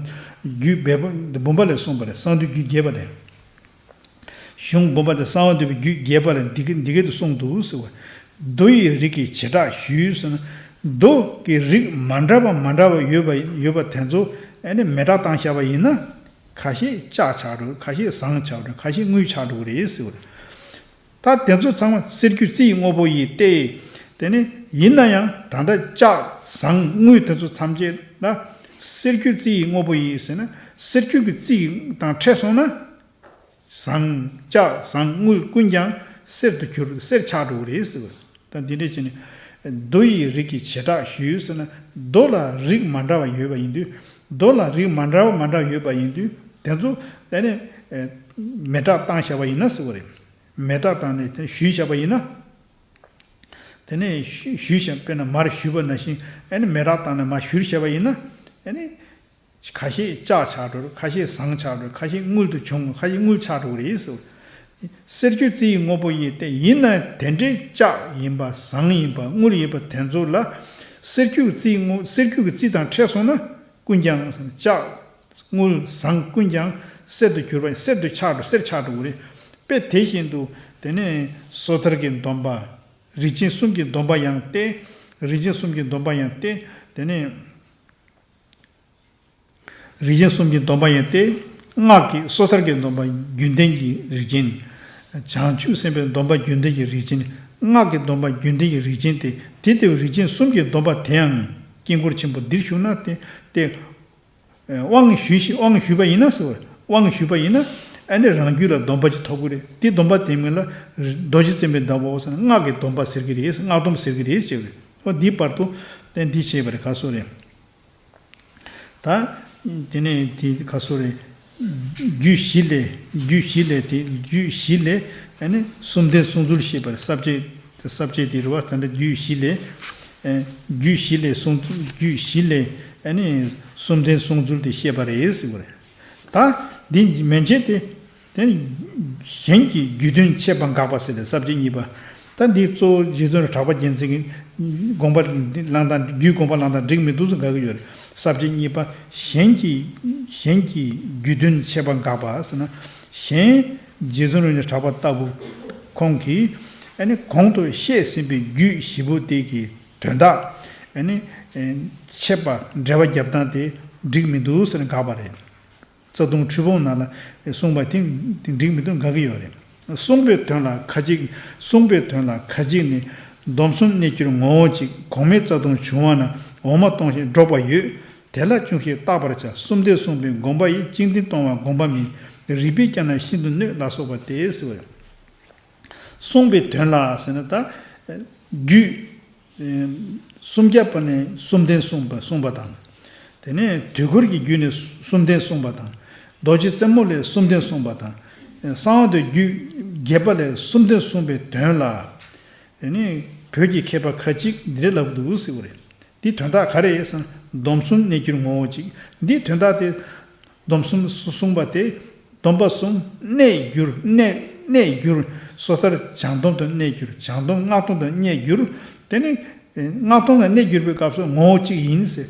རྒྱུད་སྦས་པ་འབུམ་པ་ལས་གསུངས་པ་རེད། གསང་བ་འདུས་རྒྱུད་རྒྱས་པ་ལས། གཞུང་འབུམ་པ་དེ་གསང་བ་འདུས་པའི་རྒྱུད་རྒྱས་པ་ལས་འདི་སྐད་འདི་སྐད་དུ་གསུངས་འདུག་ཟེར་བ། མདོ་ཡི་རིགས་ཀྱི་བྱེ་བྲག་ཞུས་ཟེར་ན། མདོ་གི་རིགས་མ་འདྲ་བ་མ་འདྲ་བ་ཡོད་པ་ཡོད་པ་དེ་ཚོ་ཨ་ནི་མེ་སྲེག་བཏང་བཞག་པ་ཡིན་ན། ཁ་ཤས་ལྕགས་ཆགས་འགྲོ། ཁ་ཤས་ཟངས་ཆགས་འགྲོ། ཁ་ཤས་དངུལ་ཆགས་འགྲོ་གི་རེད་ཟེར་བ་རེད། ད་དེ་ཚོ་ཚང་མ་གསེར་སྐྱེམས་རྩི་ཡི་དངོས་པོ་ཡིས་ཏེ། དེ་ནི་ཡིན་ན་ཡང་ད་ལྟ་ལྕགས་ཟངས་དངུལ་དེ་ཚོ་ཐམས་ཅད་ལ་གསེར་སྐྱེམས་རྩི་ཡི་དངོས་པོ་ཡིས་ཟེར་ན། གསེར་སྐྱེམས་ཀྱི་རྩི་དང་འཕྲད་སོང་ན། ཟངས་ལྕགས་ཟངས་དངུལ་ཀུན་ཀྱང་གསེར་དུ་གྱུར། གསེར་ཆགས་འགྲོ་གི་རེད་ཟེར་བ། ད་འདི་འདྲས་བྱས་ནས་མདོ་ཡི་རིགས་ཀྱི་བྱེ་བྲག་ཞུས་ཟེར་ན། མདོ་ལ་རིགས་མ་འདྲ་བ་ཡོད་པ་ཡིན་དུས། མདོ་ལ་རིགས་མ་འདྲ་བ་མ་འདྲ་ཡོད་པ་ཡིན་དུས། དེ་ཚོ་དེ་ནས་མེ་སྲེག་བཏང་བཞག་པ་ཡིན་ན་ཟེར་བ་རེད། མེ་སྲེག་བཏང་ནས་དེ་བཞུས་བཞག་པ་ཡིན་ན། དེ་ནས་བཞུ་བཞུས་བཞག་དཔེར་ན་མར་བཞུས་པ་ནང་བཞིན་ཨ་ནི་མེ་སྲེག་བཏང་ནས་མར་བཞུར་བཞག་པ་ཡིན་ན། ཨ་ནི་ཁ་ཤས་ལྕགས་ཆགས་འགྲོ། ཁ་ཤས་ཟངས་ཆགས་འགྲོ། ཁ་ཤས་དངུལ་དུ་བྱུང་། ཁ་ཤས་དངུལ་ཆགས་འགྲོ་གི་རེད་ཟེར། གསེར་སྐྱེམས་རྩི་ཡི་དངོས་པོ་ཡིས་ཏེ། ཡིན་ན་དེ་འདྲའི་ལྕགས་ཡིན་པ་ཟངས་ཡིན་པ་དངུལ་ཡིན་པ་དེ་ཚོ་ལ་གསེར་སྐྱེམས་རྩི་ཡི་དངོས། གསེར་སྐྱེམས་ཀྱི་རྩི་དང་འཕྲད་སོང་ན། ཀུན་ཀྱང་ལྕགས་དངུལ་ཟངས་ཀུན་ཀྱང་གསེར་དུ་གྱུར་པ། གསེར་དུ་ཆགས་འགྲོ། གསེར་ཆགས་འགྲོ་གི་རེད། དཔེ་དེ་བཞིན་དུ་དེ་ནས་སོ་ཐར་གྱི་སྡོམ་པ། རིགས་ཆེན་གསུམ་གྱི་སྡོམ་པ་ཡང་སྟེ། རིགས་ཆེན་གསུམ་གྱི་སྡོམ་པ་ཡང་སྟེ། དེ་ནས་རིགས་ཆེན་གསུམ་གྱི་སྡོམ་པ་ཡང་སྟེ། སྔགས་ཀྱི་སོ་ཐར་གྱི་སྡོམ་པ་རྒྱུན་ལྡན་གྱི་རིགས་ཅན། བྱང་ཆུབ་སེམས་དཔའི་སྡོམ་པ་རྒྱུན་ལྡན་གྱི་རིགས་ཅན། སྔགས་ཀྱི་སྡོམ་པ་རྒྱུན་ལྡན་གྱི་རིགས་ཅན་ཏེ། དེ་ལྟ་བུའི་རིགས་ཆེན་གསུམ་གྱི་སྡོམ་པ་དེའང་དཀྱིལ་འཁོར་ཆེན་པོ་འདིར་ཞུགས་ན་སྟེ། དབང་ཞུས་ཤིག་དབང་ཞུས་པ་ཡིན་ན་ཟེར་བ། དབང་ཞུས་པ་ཡིན་ན་ཨ་ནི་རང་རྒྱུད་ལ་སྡོམ་པ་ཅིག་ཐོབ་ཀྱི་རེད། དེ་སྡོམ་པ་དེ་མིང་ལ་རྡོ་རྗེ་བཙན་པོའི་སྡོམ་པའོ་ཟེར་ན། སྔགས་ཀྱི་སྡོམ་པ་ཟེར་གྱི་རེད། སྔགས་སྡོམ་ཟེར་གྱི་རེད་ཟེར་བ་རེད། འོ་འདིའི་བར་དུ་དེ་འདི་བྱས་པ་རེད། ག་སོ་རེད། ད་དེ་ནས་དེ་ག་སོ་རེད། རྒྱུད་བཞི་ལས། རྒྱུད་བཞི་ལས་དེ། རྒྱུད་བཞི་ལས་ཨ་ནི་གསུམ་ལྡན་གསུམ་ཚུལ་བཤད་པར་ས་བཅད། ས་བཅད་དེ་རེད་བ། ད་ལྟ་རྒྱུད་བཞི་ལས། ཨེ་རྒྱུད་བཞི་ལས་གསུང་། རྒྱུད་བཞི་ལས་ཨ་ནི་གསུམ་ལྡན་གསུང་ཚུལ་དེ་བཤད་པ་རེད་ཟེར་བ་རེད། ད་འདི་མན་ཆད་དེ། དེ་ནི་གཞན་གྱི་རྒྱུད་དོན་འཆད་པ་འགག་པ་ཟེར་ཏེ་ས་བཅད་གཉིས་པ། ད་འདི་གཙོ་བོ་རྗེ་བཙུན་གྲགས་པ་རྒྱལ་མཚན་གྱི་དགོངས་པ་བླངས་སྟངས། རྒྱུད་དགོངས་པ་བླངས་སྟངས་འགྲིག་མི་འདུག་ཟེར་དགག་གི་ཡོད་རེད། ས་བཅད་གཉིས་པ། གཞན་གྱི་གཞན་གྱི་རྒྱུད་དོན་འཆད་པ་འགག་པ་ཟེར་ན། གཞན་རྗེ་བཙུན་རིན་པོ་ཆེ་གྲགས་པ་ལྟ་བུ་ཁོང་གིས་ཨ་ནི་གོང་དུ་བཤད་ཟིན་པའི་རྒྱུད་བཞི་པོ་དེ་གི་དོན་དག་ཨ་ནི་འཆད་པ་འགྲེལ་པ་རྒྱབ་སྟངས་དེ་འགྲིག་མི་འདུག་ཟེར་ནས་དགག་པ་རེད། རྩ་ལྟུང་འཁྲུལ་སྤོང་ནང་ལ་གསུངས་པ་དེ་དེ་འགྲིག་མི་འདུག་དགག་གི་ཡོད་རེད། གསུངས་པའི་དོན་ལ་ཁ་ཅིག་གསུངས་པའི་དོན་ལ་ཁ་ཅིག་ནི། སྡོམ་གསུམ་གནས་གྱུར་ངོ་བོ་གཅིག། གོང་མའི་རྩ་ལྟུང་བྱུང་བ་ན། འོག་མ་སྟོང་ཞེས་སྒྲོག་པ་ཡོད། དེ་ལ་ཅུང་ཞིག་བརྟག་པར་བྱ། གསུམ་ལྡན་གསུངས་པའི་དགོངས་པ་ཡིས། གཅིག་ལྡན་སྟོང་བ་དགོངས་པ་མིན། རིགས་པས་ཀྱང་ན་ཤིན་ཏུ་གནོད་ལ་སོགས་པ་སྟེ་ཟེར་བ་རེད། གསུངས་པའི་དོན་ལ་ཟེར་ན་ད་རྒྱུད་སུམ་བརྒྱ་པ་ནས་གསུམ་ལྡན་གསུངས་པ་གསུངས་པ་དང་། དེ་ནས་དུས་འཁོར་གྱི་རྒྱུད་ནས་གསུམ་ལྡན་གསུངས་པ་དང་། རྡོ་རྗེ་རྩེ་མོ་ལས་གསུམ་ལྡན་གསུངས་པ་དང་། གསང་བ་འདུས་རྒྱུད་རྒྱས་པ་ལས་གསུམ་ལྡན་གསུངས་པའི་དོན་ལ། དེ་ནས་བོད་ཀྱི་མཁས་པ་ཁ་ཅིག་འདི་རེད་ལབ་འདུག་ཟེར་བ་རེད། འདིའི་དོན་དག་ག་རེ་རེད་ཟེར་ན། སྡོམ་གསུམ་གནས་གྱུར་ངོ་བོ་གཅིག། འདིའི་དོན་དག་དེ། སྡོམ་གསུམ་གསུངས་པ་དེ། སྡོམ་པ་གསུམ་གནས་གྱུར། གནས་གནས་གྱུར། སོ་ཐར་བྱང་སྡོམ་དུ་གནས་གྱུར། བྱང་སྡོམ་སྔགས་སྡོམ་དུ་གནས་གྱུར། དེ་ནི་སྔགས་སྡོམ་ལ་གནས་གྱུར་པའི་སྐབས་སུ་ངོ་བོ་གཅིག་ཡིན་ཟེར།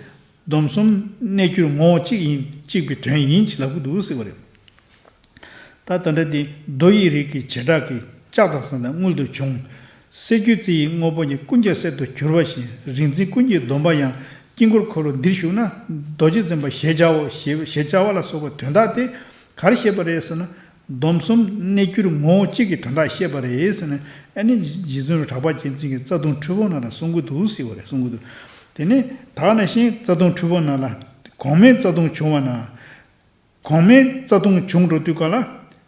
སྡོམ་གསུམ་གནས་གྱུར་ངོ་བོ་གཅིག་ཡིན། གཅིག་པའི་དོན་ཡིན་ཅེས་ལབ་ཀྱི་འདུག་ཟེར་བ་རེད། ད་ད་ལྟ་འདི་མདོ་ཡི་རིགས་ཀྱི་བྱེ་བྲག་གི་ལྕགས་དང་ཟངས་དང་དངུལ་དུ་བྱུང་། གསེར་འགྱུར་རྩི་ཡི་དངོས་པོ་ཉིད། ཀུན་ཀྱང་གསེར་དུ་གྱུར་པ་བཞིན། རིག་འཛིན་ཀུན་གྱི་སྡོམ་པ་ཡང་། དཀྱིལ་འཁོར་འཁོར་ལོ་འདིར་ཞུགས་ན། རྡོ་རྗེ་འཛིན་པ་ཞེས་བྱའོ། ཞེས་ཞེས་བྱ་བ་ལ་སོགས་པ་དོན་དག་དེ་ག་རེ་བཤད་པ་རེད་ཟེར་ན། སྡོམ་གསུམ་གནས་གྱུར་ངོ་བོ་གཅིག་གི་དོན་དག་བཤད་པ་རེད་ཟེར་ནས། ཨ་ནི་རྗེ་བཙུན་གྲགས་པ་རྒྱལ་མཚན་གྱིས་རྩ་ལྟུང་འཁྲུལ་སྤོང་ནང་ལ་གསུང་གི་འདུག་ཟེར་བ་རེད། གསུང་གི་འདུག་དེ་ནས་ད་ག་ནང་བཞིན་རྩ་ལྟུང་འཁྲུལ་སྤོང་ནང་ལ། གོང་མའི་རྩ་ལྟུང་བྱུང་བ་ན། གོང་མའི་རྩ་ལྟུང་བྱུང་འགྲོ་དུས་ག་ལ།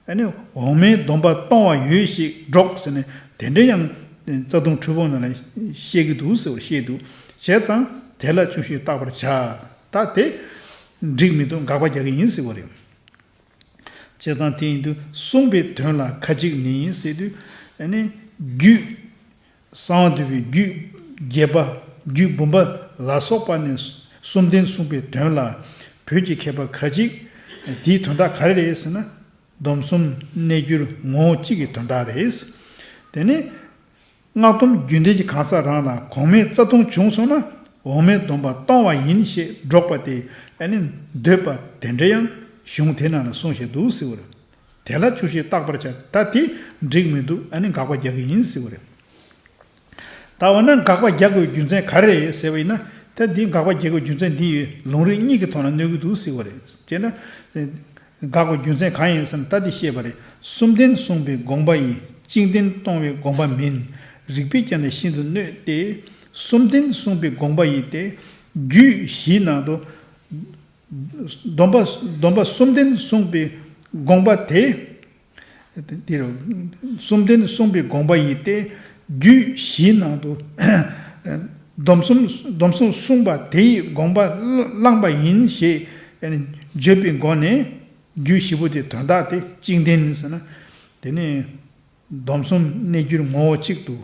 ཨ་ནི་འོག་མའི་སྡོམ་པ་གཏོང་བ་ཡོད་ཞེས་སྒྲོག་ཟེར་ནས་དེ་འདྲ་ཡང་རྩ་ལྟུང་འཁྲུལ་སྤོང་ནང་ལ་བཤད་ཀྱི་འདུག་ཟེར་བ་བཤད་འདུག་བྱས་ཙང་དེ་ལ་ཅུང་ཞིག་བརྟག་པར་བྱ། ད་དེ་འགྲིག་མི་འདུག་དགག་པ་རྒྱག་གི་ཡིན་ཟེར་བ་རེད། བྱས་ཙང་དེ་ཡིན་དུས་གསུངས་པའི་དོན་ལ་ཁ་ཅིག་ནི་ཟེར་དུས། ཨ་ནི་རྒྱུད། གསང་བ་འདུས་པའི་རྒྱུད་བརྒྱད་པ། རྒྱུད་འབུམ་པ་ལ་སོགས་པ་ནས་གསུམ་ལྡན་གསུངས་པའི་དོན་ལ། བོད་ཀྱི་མཁས་པ་ཁ་ཅིག་དེའི་དོན་དག་ག་རེ་རེད་ཟེར་ན། སྡོམ་གསུམ་གནས་གྱུར་ངོ་བོ་གཅིག་གི་དོན་དག་རེད། དེ་ནས་སྔགས་སྡོམ་རྒྱུད་འགྲེལ་གྱི་གང་ཟག་རང་ལ་གོང་མའི་རྩ་ལྟུང་བྱུང་སོང་ན། འོག་མའི་སྡོམ་པ་གཏོང་བ་ཡིན་ཞེས་སྒྲོག་པ་དེ། ཨ་ནི་འདོད་པ་དེ་འདྲ་ཡང་གཞུང་དེ་ནང་ལ་གསུངས་བཞག་འདུག་ཟེར་བ་རེད། དེ་ལ་ཅུང་ཞིག་བརྟག་པར་བྱ། ད་དེ་འགྲིག་མི་འདུག་ཨ་ནི་དགག་པ་རྒྱག་གི་ཡིན་ཟེར་བ་རེད། ད་འོ་ན་དགག་པ་རྒྱག་དགོས་རྒྱུ་མཚན་ག་རེ་རེད་ཟེར་བ་ཡིན་ན། ད་འདི་དགག་པ་རྒྱག་དགོས་རྒྱུ་མཚན་འདི་ཡོད། ལུང་རིགས་གཉིས་ཀྱི་ཐོག་ལ་གནོད་ཀྱི་འདུག་ཟེར་བ་རེད། དེས་ན། དགག་པའི་རྒྱུ་མཚན་གང་ཡིན་ཟེར་ན། ད་འདི་བཤད་པ་རེད། གསུམ་ལྡན་གསུངས་པའི་དགོངས་པ་ཡིས། བཅིངས་ལྡན་གཏོང་བའི་དགོངས་པ་མིན། རིགས་པས་ཀྱང་ནི་ཤིན་ཏུ་གནོད་དེ། གསུམ་ལྡན་གསུངས་པའི་དགོངས་པ་ཡིས་ཏེ། རྒྱུད་བཞིའི་ནང་དུ། སྡོམ་པ་སྡོམ་པ་གསུམ་ལྡན་གསུངས་པའི་དགོངས་པ་དེ། དེ་རུ་གསུམ་ལྡན་གསུངས་པའི་དགོངས་པ་ཡིས་ཏེ། རྒྱུད་བཞིའི་ནང་དུ། སྡོམ་གསུམ་སྡོམ་གསུམ་གསུངས་པ་དེ་ཡི་དགོངས་པ་བླངས་པ་ཡིན་ཞེས་བརྗོད་པའི་སྒོ་ནས། རྒྱུད་བཞི་པོ་དེ་དོན་དག་དེ་བཅིངས་ལྡན་ཟེར་ན། དེ་ནི་སྡོམ་གསུམ་གནས་གྱུར་ངོ་བོ་གཅིག་ཏུ་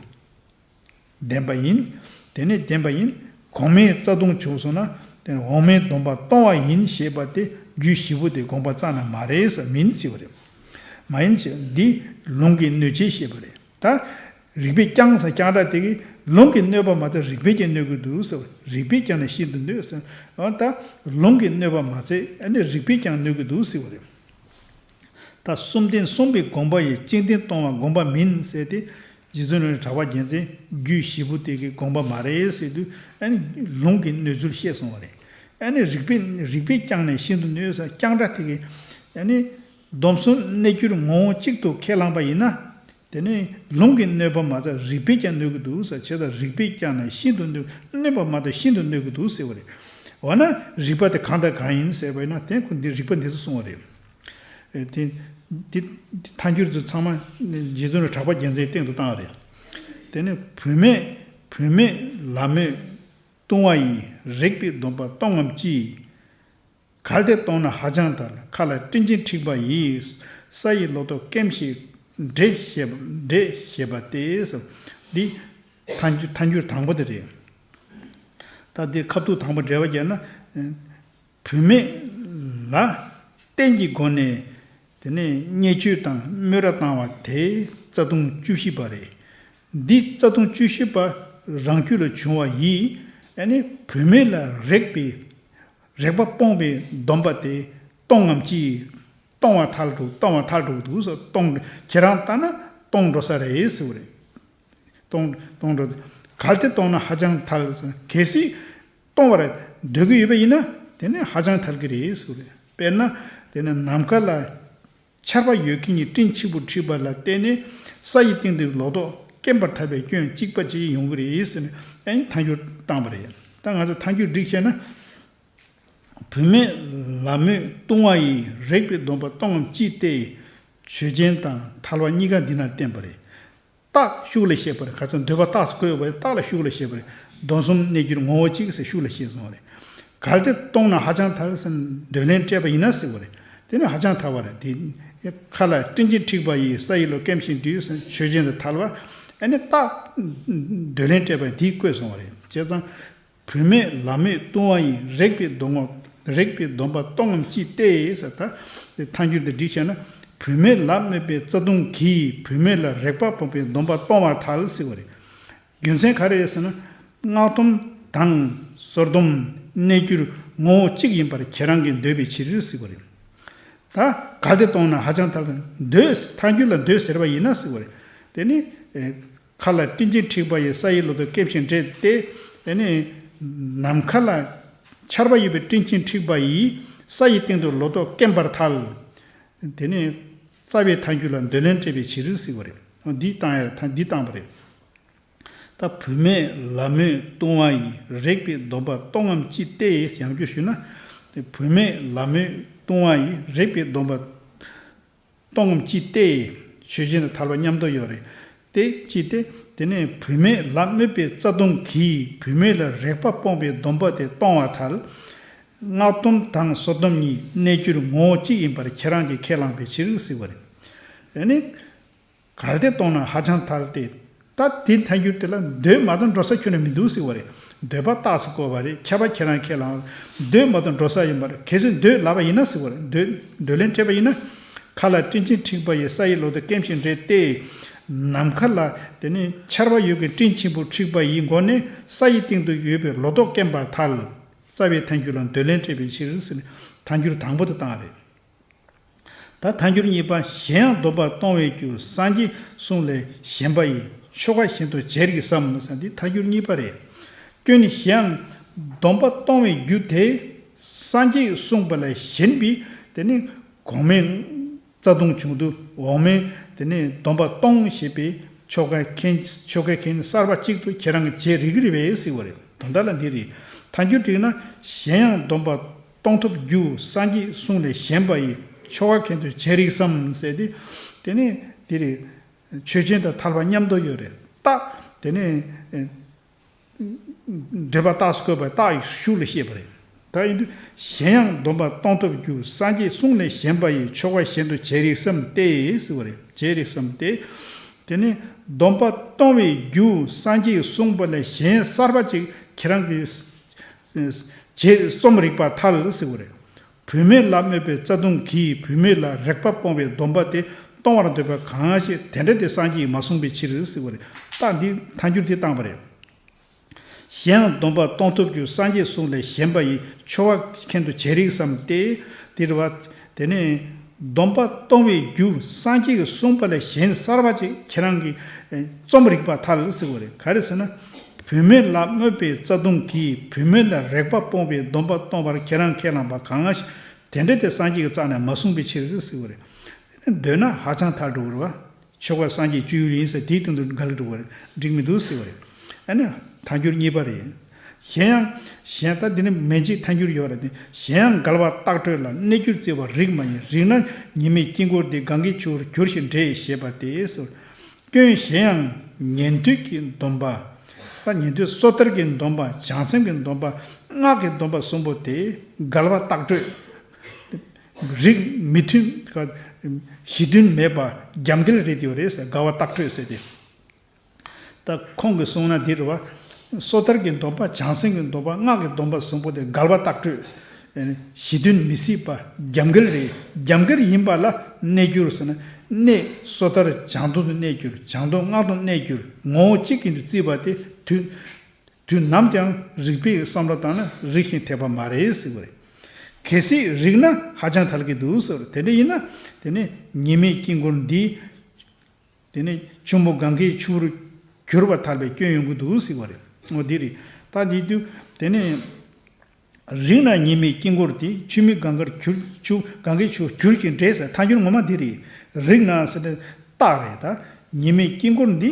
ལྡན་པ་ཡིན། དེ་ནི་ལྡན་པ་ཡིན། གོང་མའི་རྩ་ལྟུང་བྱུང་སོང་ན། དེ་ནི་འོག་མའི་སྡོམ་པ་གཏོང་བ་ཡིན་ཞེས་པ་དེ་རྒྱུད་བཞི་པོ་དེ་དགོངས་པ་རྩ་ནས་མ་རེད་ཟེར། མིན་ཟེར་བ་རེད། མ་ཡིན་ཞེས་འདི་ལུང་གིས་གནོད་བྱེད་ཞེས་པ་རེད། ད་རིགས་པས་ཀྱང་ཟེར་རྐྱང་ར་དེ་གིས་ལུང་གིས་གནོད་པ་མ་ཚད་རིགས་པས་ཀྱང་གནོད་ཀྱི་འདུག་ཟེར། རིགས་པས་ཀྱང་ནི་ཤིན་ཏུ་གནོད་ཟེར། འོ་ད་ལུང་གིས་གནོད་པ་མ་ཚད་ཨ་ནི་རིགས་པས་ཀྱང་གནོད་ཀྱི་འདུག་ཟེར་བ་རེད། ད་གསུམ་ལྡན་གསུངས་པའི་དགོངས་པ་ཡིས། བཅིངས་ལྡན་གཏོང་བ་དགོངས་པ་མིན་ཟེར་ཏེ། རྗེ་བཙུན་གྲགས་པ་རྒྱལ་མཚན་རྒྱུད་བཞི་པོ་དེ་གི་དགོངས་པ་མ་རེད་ཟེར་དུས། ཨ་ནི་ལུང་གིས་གནོད་ཚུལ་བཤད་སོང་བ་རེད། ཨ་ནི་རིགས་པས་རིགས་པས་ཀྱང་ནི་ཤིན་ཏུ་གནོད་ཟེར་རྐྱང་ར་དེ་གིས། ཨ་ནི་སྡོམ་གསུམ་གནས་གྱུར་ངོ་བོ་གཅིག་ཏུ་ཁས་བླངས་པ་ཡིན་ན། དེ་ནི་ལུང་གིས་གནོད་པ་མ་ཚད་རིགས་པས་ཀྱང་གནོད་ཀྱི་འདུག་ཟེར། བྱས་ཙང་རིགས་པས་ཀྱང་ནི་ཤིན་ཏུ་གནོད། གནོད་པ་མ་གཏོགས་ཤིན་ཏུ་གནོད་ཀྱི་འདུག་ཟེར་བ་རེད། འོ་ན་རིགས་པ་དེ་གང་དང་གང་ཡིན་ཟེར་བ་ཡིན་ན། དེ་ཁོ་འདི་རིགས་པ་འདི་ཚོ་གསུངས་པ་རེད། ཨེ་དེ་འདི་འདི་ཐལ་འགྱུར་དུ་ཚང་མ་རྗེ་བཙུན་གྲགས་པ་རྒྱལ་མཚན་སྟེང་དུ་བཏང་བ་རེད། དེ་ནི་བུད་མེད་བུད་མེད་ལ་མོས་ལྟུང་བ་ཡིས། རེག་པའི་སྡོམ་པ་གཏོང་ངམ་ཅི། གལ་ཏེ་གཏོང་ན་ཧ་ཅང་ཐལ། མཁའ་ལ་སྤྲིན་ཆེན་འཁྲིགས་པ་ཡིས། ས་ཡི་ལོ་ཏོག་སྐེམ་ཞིང་འདྲེ་ཞེས་པ་འདྲེ་ཞེས་པ་སྟེ། འདི་ཐལ་འགྱུར་ཐལ་འགྱུར་དང་པོ་དེ་རེད། ད་འདི་ཁ་ཐུག་དང་པོ་འགྲེལ་པ་བརྒྱབ་ན། བུད་མེད་ལ་རྟེན་གྱི་སྒོ་ནས་དེ་ནས་བརྙས་བཅོས་དང་དམོད་ར་བཏང་བ་དེ་རྩ་ལྟུང་བཅུ་བཞི་པ་རེད། འདི་རྩ་ལྟུང་བཅུ་བཞི་པ་རང་རྒྱུད་ལ་བྱུང་བ་ཡིས། ཨ་ནི་བུད་མེད་ལ་རེག་པའི་རེག་པ་སྤོང་བའི་སྡོམ་པ་དེ་གཏོང་ངམ་ཅི། གཏོང་བ་ཐལ་འགྲོ་གཏོང་བ་ཐལ་འགྲོ་གི་འདུག་ཟེར། གཏོང་ཁྱེད་རང་ལྟ་ན་གཏོང་འགྲོ་ས་རེད་ཟེར་བ་རེད། གཏོང་གཏོང་འགྲོ། གལ་ཏེ་གཏོང་ན་ཧ་ཅང་ཐལ་ཟེར། གལ་སྲིད་གཏོང་བར་འདོད་ཀྱི་ཡོད་པ་ཡིན་ན། དེ་ནི་ཧ་ཅང་ཐལ་གྱི་རེད་ཟེར་བ་རེད། དཔེར་ན། དེ་ནི་ནམ་མཁའ་ལ་ཆར་པ་ཡོད་མཁན་གྱི་སྤྲིན་ཆེན་པོ་འཁྲིགས་པ་ལ་བརྟེན་ནས་ས་ཡི་སྟེང་དུ་ལོ་ཏོག་སྐེམ་པར་ཐལ་བའི་སྐྱོན་གཅིག་པ་ཅིག་ཡོང་གི་རེད་ཟེར་ནས། ཨ་ནི་ཐལ་འགྱུར་བཏང་བ་རེད། ད་ང་ཚོ་ཐལ་འགྱུར་སྒྲིག་བྱས་ན། བུད་མེད་ལ་མོས་ལྟུང་བ་ཡིས། རེག་པའི་སྡོམ་པ་གཏོང་ངམ་ཅི་སྟེ། ཆོས་ཅན་དང་ཐལ་བ་གཉིས་ཀ་འདི་ན་བསྟན་པ་རེད། རྟགས་ཤུགས་ལ་བཤད་པ་རེད། ག་ཚོད་འདོད་པ་རྟགས་སུ་བཀོད་ཡོད་པ་རེད། རྟགས་ལ་ཤུགས་ལ་བཤད་པ་རེད། སྡོམ་གསུམ་གནས་གྱུར་ངོ་བོ་གཅིག་ཟེར་ཤུགས་ལ་བཤད་སོང་བ་རེད། གལ་ཏེ་གཏོང་ན་ཧ་ཅང་ཐལ་ཟེར་འདོད་ལན་སྤྲད་པ་ཡིན་ན་ཟེར་བ་རེད། དེ་ནི་ཧ་ཅང་ཐལ་བ་རེད། དེ་མཁའ་ལ་སྤྲིན་ཆེན་འཁྲིགས་པ་ཡིས། ས་ཡི་ལོ་སྐེམ་ཞིང་འདྲེ་ཟེར། ཆོས་ཅན་དང་ཐལ་བ། ཨ་ནི་རྟགས་འདོད་ལན་སྤྲད་པ་འདི་བཀོད་སོང་བ་རེད། བྱས་ཙང་། བུད་མེད་ལ་མོས་ལྟུང་བ་ཡིས། རེག་པའི་སྡོམ་པ་རེག་པའི་སྡོམ་པ་གཏོང་ངམ་ཅི་སྟེ་ཟེར། ད་དེ་ཐལ་འགྱུར་འདི་སྒྲིག་བྱས་ན། བུད་མེད་ལ་སྨོད་པའི་རྩ་ལྟུང་གིས་བུད་མེད་ལ་རེག་པ་སྤོང་བའི་སྡོམ་པ་གཏོང་བར་ཐལ་ཟེར་བ་རེད། རྒྱུ་མཚན་ག་རེ་རེད་ཟེར་ན། སྔགས་སྡོམ་དང་སོར་སྡོམ་གནས་གྱུར་ངོ་བོ་གཅིག་ཡིན་པར་ཁྱེད་རང་གིས་འདོད་པའི་ཕྱིར་ཟེར་བ་རེད། ད་གལ་ཏེ་གཏོང་ན་ཧ་ཅང་ཐལ། འདོད་ཐལ་འགྱུར་ལ་འདོད་ཟེར་བ་ཡིན་ན་ཟེར་བ་རེད། དེ་ནི། ཨེ། མཁའ་ལ་སྤྲིན་ཆེན་འཁྲིགས་པ་ཡིས། ས་ཡི་ལོ་ཏོག་སྐེམ་ཞིང་འབྲས་ཏེ། དེ་ནས་ནམ་མཁའ་ལ་ཆར་པ་ཡོད་པའི་སྤྲིན་ཆེན་འཁྲིགས་པ་ཡིས་ས་ཡི་སྟེང་དུ་ལོ་ཏོག་སྐེམ་པར་ཐལ། དེ་ནས་རྩ་བའི་ཐལ་འགྱུར་ལ་འདོད་ལན་སྤྲད་པའི་ཕྱིར་ཟེར་བ་རེད། འདི་བཏང་ཡ་ད་འདི་བཏང་བ་རེད། ད་བུད་མེད་ལ་མོས་བཏུང་བ་ཡིས། རེག་པའི་སྡོམ་པ་གཏོང་ངམ་ཅི་སྟེ། ཡང་བསྐྱར་ཞུས་ན། བུད་མེད་ལ་མོས་བཏུང་བ་ཡིས། རེག་པའི་སྡོམ་པ་གཏོང་ངམ་ཅི་སྟེ། ཆོས་ཅན་དང་ཐལ་བ་མཉམ་དུ་ཡོད་རེད། དེ་ཅི་སྟེ། དེ་ནས་བུད་མེད་ལ་སྨོད་པའི་རྩ་ལྟུང་གིས་བུད་མེད་ལ་རེག་པ་སྤོང་བའི་སྡོམ་པ་དེ་གཏོང་བར་ཐལ། སྔགས་སྡོམ་དང་སོ་སྡོམ་གཉིས་གནས་གྱུར་ངོ་བོ་གཅིག་ཡིན་པར་ཁྱེད་རང་གིས་ཁས་བླངས་པའི་ཕྱིར་ཟེར་བ་རེད། དེ་ནི། གལ་ཏེ་གཏོང་ན་ཧ་ཅང་ཐལ་ཏེ། ད་དེ་ཐལ་འགྱུར་དེ་ལ་འདོད་མ་གཏོགས་འགྲོ་ས་ཁྱོན་ནས་མི་འདུག་ཟེར་བ་རེད། འདོད་པ་རྟགས་སུ་བཀོད་པ་རེད། ཁྱབ་པ་ཁྱེད་རང་ཁས་བླངས། འདོད་མ་གཏོགས་འགྲོ་ས་ཡིན་པ་རེད། གལ་སྲིད་འདོད་ལབ་པ་ཡིན་ན་ཟེར་བ་རེད། འདོད་འདོད་ལན་སྤྲད་པ་ཡིན་ན། མཁའ་ལ་སྤྲིན་ཆེན་འཁྲིགས་པ་ཡིས། ས་ཡི་ལོ་ཏོག་སྐེམ་ཞིང་འབྲས་ཏེ། ནམ་མཁའ་ལ་དེ་ནི་ཆར་པ་ཡོད་མཁན་སྤྲིན་ཆེན་པོ་འཁྲིགས་པ་ཡི་མགོ་ནས་ས་ཡི་སྟེང་དུ་ཡོད་པའི་ལོ་ཏོག་སྐེམ་པར་ཐལ། རྩ་བའི་ཐལ་འགྱུར་ལ་འདོད་ལན་སྤྲད་པའི་ཕྱིར་ཟེར་ནས་ཐལ་འགྱུར་དང་པོ་དེ་བཏང་བ་རེད། ད་ཐལ་འགྱུར་གཉིས་པ། གཞན་ཡང་སྡོམ་པ་གཏོང་བའི་རྒྱུ་སངས་རྒྱས་གསུངས་ལས་གཞན་པ་ཡི། ཆོ་ག་གཞན་དུ་བྱེད་རིགས་སམ་ཟེར། འདི་ཐལ་འགྱུར་གཉིས་པ་རེད། སྐྱོན་ནི་གཞན་ཡང་སྡོམ་པ་གཏོང་བའི་རྒྱུ་དེ་སངས་རྒྱས་གསུངས་པ་ལས་གཞན་པའི་དེ་ནི་གོང་མའི་རྩ་ལྟུང་བྱུང་དུས་འོག་མའི་དེ་ནི་སྡོམ་པ་གཏོང་ཞེས་པའི་ཆོ་ག་མཁན་ཆོ་ག་མཁན་གསར་པ་གཅིག་ཏུ་ཁྱེད་རང་གིས་བྱེད་རིགས་རེད་པས་ཟེར་བ་རེད། དོན་དག་ལ་འདི་རེད། ཐལ་འགྱུར་བསྒྲིགས་ན། གཞན་ཡང་སྡོམ་པ་གཏོང་ཐབས་རྒྱུ་སངས་རྒྱས་གསུངས་ལས་གཞན་པ་ཡི། ཆོ་ག་མཁན་དུ་བྱེད་རིགས་སམ་ཟེར་ཏེ། དེ་ནས་འདི་རེད། ཆོས་ཅན་དང་ཐལ་བ་མཉམ་དུ་ཡོད་རེད། རྟགས་དེ་ནས་འདོད་པ་རྟགས་སུ་བཀོད་པའི་རྟགས་ཡི་ཤུགས་ལ་བཤད་པ་རེད། ད་ཡིན་དུས་གཞན་ཡང་སྡོམ་པ་གཏོང་ཐབས་རྒྱུ་སངས་རྒྱས་གསུངས་ལས་གཞན་པ་ཡི། ཆོ་ག་གཞན་དུ་བྱེད་རིགས་སམ་སྟེ་ཟེར་བ་རེད། བྱེད་རིགས་སམ་སྟེ། དེ་ནས་སྡོམ་པ་གཏོང་བའི་རྒྱུ་སངས་རྒྱས་གསུངས་པ་ལས་གཞན་གསར་པ་ཅིག་ཁྱེད་རང་གིས་བྱེད་རྩོམ་རིག་པར་ཐལ་ཟེར་བ་རེད། བུད་མེད་ལ་སྨོད་པའི་རྩ་ལྟུང་གིས་བུད་མེད་ལ་རེག་པ་སྤོང་བའི་སྡོམ་པ་དེ་གཏོང་བར་འདོད་པ་གང་ཞིག་དེ་འདྲ་དེ་སངས་རྒྱས་ཀྱིས་མ་གསུངས་པའི་ཕྱིར་ཟེར་བ་རེད། རྟགས་འདི་ཐལ་འགྱུར་དེ་བཏང་བ་རེད། གཞན་ཡང་སྡོམ་པ་གཏོང་ཐབས་རྒྱུ་སངས་རྒྱས་གསུངས་ལས་གཞན་པ་ཡི། ཆོ་ག་མཁན་དུ་བྱེད་རིགས་སམ་སྟེ། དེ་རེད་བ། དེ་ནས་སྡོམ་པ་གཏོང་བའི་རྒྱུ་སངས་རྒྱས་ཀྱིས་གསུངས་པ་ལས་གཞན་གསར་པ་ཅིག་ཁྱེད་རང་གིས་རྩོམ་རིག་པར་ཐལ་ཟེར་བ་རེད། ག་རེ་ཟེར་ན། བུད་མེད་ལ་སྨོད་པའི་རྩ་ལྟུང་གིས་བུད་མེད་ལ་རེག་པ་སྤོང་བའི་སྡོམ་པ་གཏོང་བར་ཁྱེད་རང་ཁས་བླངས་པ་གང་ཞིག་དེ་འདྲ་དེ་སངས་རྒྱས་ཀྱི་རྩ་ནས་མ་གསུངས་པའི་ཕྱིར་ཟེར་བ་རེད། འདོད་ན་ཧ་ཅང་ཐལ་འགྲོ་བ་རེད་བ། ཆོ་ག་སངས་རྒྱས་བཅོས་ཡུལ་ཡིན་ཟེར་དེའི་སྟེང་དུ་འགལ་འགྲོ་བ་རེད། འགྲིག་མི་འདུག་ཟེར་བ་རེད། ཨ་ནི་ཐལ་འགྱུར་གཉིས་པ་རེད། གཞན་ཡང་། གཞན་ད་འདི་ནི་མན་ཆད་ཐལ་འགྱུར་ཡོད་རེད་དེ། གཞན་ཡང་འགལ་བ་རྟག་གྲོལ་ལ། གནས་གྱུར་བརྩི་བ་རིགས་མ་ཡིན། རིགས་ན་ཉི་མའི་དཀྱིལ་འཁོར་འདི། གང་གཱའི་ཆུ་བོར་གྱུར་ཞིང་འདྲེས་ཞེས་པ་སྟེ་ཟེར། སྐྱོན་གཞན་ཡང་ཉན་ཐོས་ཀྱི་སྡོམ་པ། ད་ཉན་ཐོས་སོ་ཐར་གྱི་སྡོམ་པ། བྱང་སེམས་ཀྱི་སྡོམ་པ། སྔགས་ཀྱི་སྡོམ་པ་གསུམ་པོ་དེ་འགལ་བ་རྟག་གྲོལ། རིགས་མི་མཐུན། གཞི་མཐུན་མེད་པ་རྒྱབ་འགལ་རེད་དེ་རེད་ཟེར། འགལ་བ་རྟག་གྲོལ་ཟེར་ཏེ། ད་ཁོང་གིས་གསུངས་ན་འདི་རེད་བ། སོ་ཐར་གྱི་སྡོམ་པ། བྱང་སེམས་ཀྱི་སྡོམ་པ། སྔགས་ཀྱི་སྡོམ་པ་གསུམ་པོ་དེ་འགལ་བ་རྟག་གྲོལ། གཞི་མཐུན་མི་སྲིད་པ་རྒྱབ་འགལ་རེད། རྒྱབ་འགལ་ཡིན་པ་ལ་གནས་གྱུར་ཟེར་ན། གནས་སོ་ཐར་བྱང་སྡོམ་དུ་གནས་གྱུར། བྱང་སྡོམ་སྔགས་སྡོམ་གནས་གྱུར། ངོ་བོ་གཅིག་ཡིན་དུ་བརྩིས་པ་དེ་དུས་དུས་ནམ་ཡང་རིགས་པས་བསམ་བློ་བཏང་ན་རིགས་ཤིང་འཐད་པ་མ་རེད་ཟེར་བ་རེད། གལ་སྲིད་རིགས་ན་ཧ་ཅང་ཐལ་གྱི་འདུག་ཟེར། དེ་འདྲ་ཡིན་ན་དེ་ནི་ཉི་མའི་དཀྱིལ་འཁོར་འདི། དེ་ནས་ཆུ་མོ་གང་གཱའི་ཆུ་བོར་གྱུར་པར་ཐལ་བའི་སྐྱོན་ཡོང་གི་འདུག་ཟེར་བ་རེད། འོ་འདི་རེད། ད་འདི་དུས་དེ་ནས་རིགས་ན་ཉི་མའི་དཀྱིལ་འཁོར་དེ། ཆུ་མོ་གང་གཱར་གྱུར། ཆུ་གང་གཱའི་ཆུ་བོར་གྱུར་ཞིང་འདྲེས་ཟེར། ཐལ་འགྱུར་ངོ་མ་འདི་རེད། རིགས་ན་ཟེར་ནས་རྟགས་རེད། ད་ཉི་མའི་དཀྱིལ་འཁོར་འདི་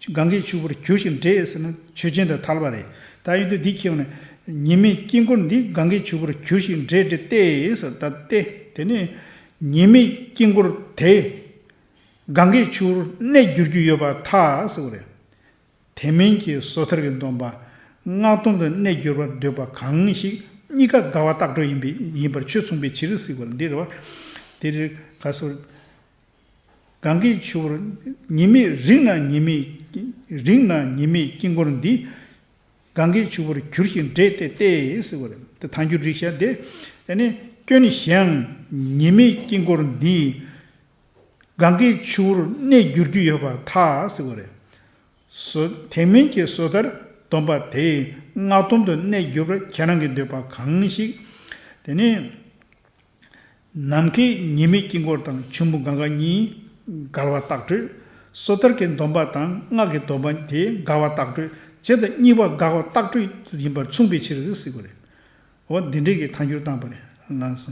གང་གཱའི་ཆུ་བོར་གྱུར་ཞིང་འདྲེས་ཟེར་ན་ཆོས་ཅན་དང་ཐལ་བ་རེད། ད་ཡིན་དུས་འདི་ཁྱེར་ནས་ཉི་མའི་དཀྱིལ་འཁོར་འདི་གང་གཱའི་ཆུ་བོར་གྱུར་ཞིང་འདྲེས་ཏེ་ཟེར། ད་སྟེ་དེ་ནས་ཉི་མའི་དཀྱིལ་འཁོར་དེ། གང་གཱའི་ཆུ་བོར་གནས་འགྱུར་རྒྱུ་ཡོད་པར་ཐལ་ཟེར་བ་རེད། དེ་མིན་གྱི་སོ་ཐར་གྱི་སྡོམ་པ། སྔགས་སྡོམ་དུ་གནས་འགྱུར་བར་འདོད་པ་གང་ཞིག་གཉིས་ཀ་འགལ་བ་རྟག་གྲོལ་ཡིན་པའི་ཡིན་པར་ཆོས་མཚུངས་པའི་ཕྱིར་ཟེར་བ་རེད། འདི་རེད་བ། དེ་རེད། ག་སོ། གང་གཱའི་ཆུ་བོར་ཉི་མའི་རིགས་ན་ཉི་མའི་རིགས་ན་ཉི་མའི་དཀྱིལ་འཁོར་འདི། གང་གཱའི་ཆུ་བོར་གྱུར་ཞིང་འདྲེས་ཏེ་སྟེ་ཟེར་བ་རེད། དེ་ཐལ་འགྱུར་རིགས་ཤ་དེ། དེ་ནས་སྐྱོན་གཞན་ཉི་མའི་དཀྱིལ་འཁོར་འདི་གང་གཱའི་ཆུ་བོར་གནས་འགྱུར་རྒྱུ་ཡོད་པར་ཐལ་ཟེར་བ་རེད། སོ་དེ་མིན་གྱི་སོ་ཐར་སྡོམ་པ་དེ་སྔགས་སྡོམ་དུ་གནས་འགྱུར་བར་ཁྱེད་རང་གི་འདོད་པ་གང་ཞིག་དེ་ནས། ནམ་མཁའི་ཉི་མའི་དཀྱིལ་འཁོར་དང་ཆུ་མོ་གང་གཱ་གཉིས་འགལ་བ་རྟག་གྲོལ། སོ་ཐར་གྱི་སྡོམ་པ་དང་སྔགས་ཀྱི་སྡོམ་པ་དེ་དགག་པ་རྟགས་གྲོལ་བྱེད་དང་གཉིས་པ་དགག་པ་རྟགས་གྲོལ་ཡིན་པར་མཚུངས་པའི་ཕྱིར་ཟེར་དགོས་རེད། འོ་འདི་འདྲའི་གི་ཐལ་འགྱུར་བཏང་པ་རེད། ལགས་སོ།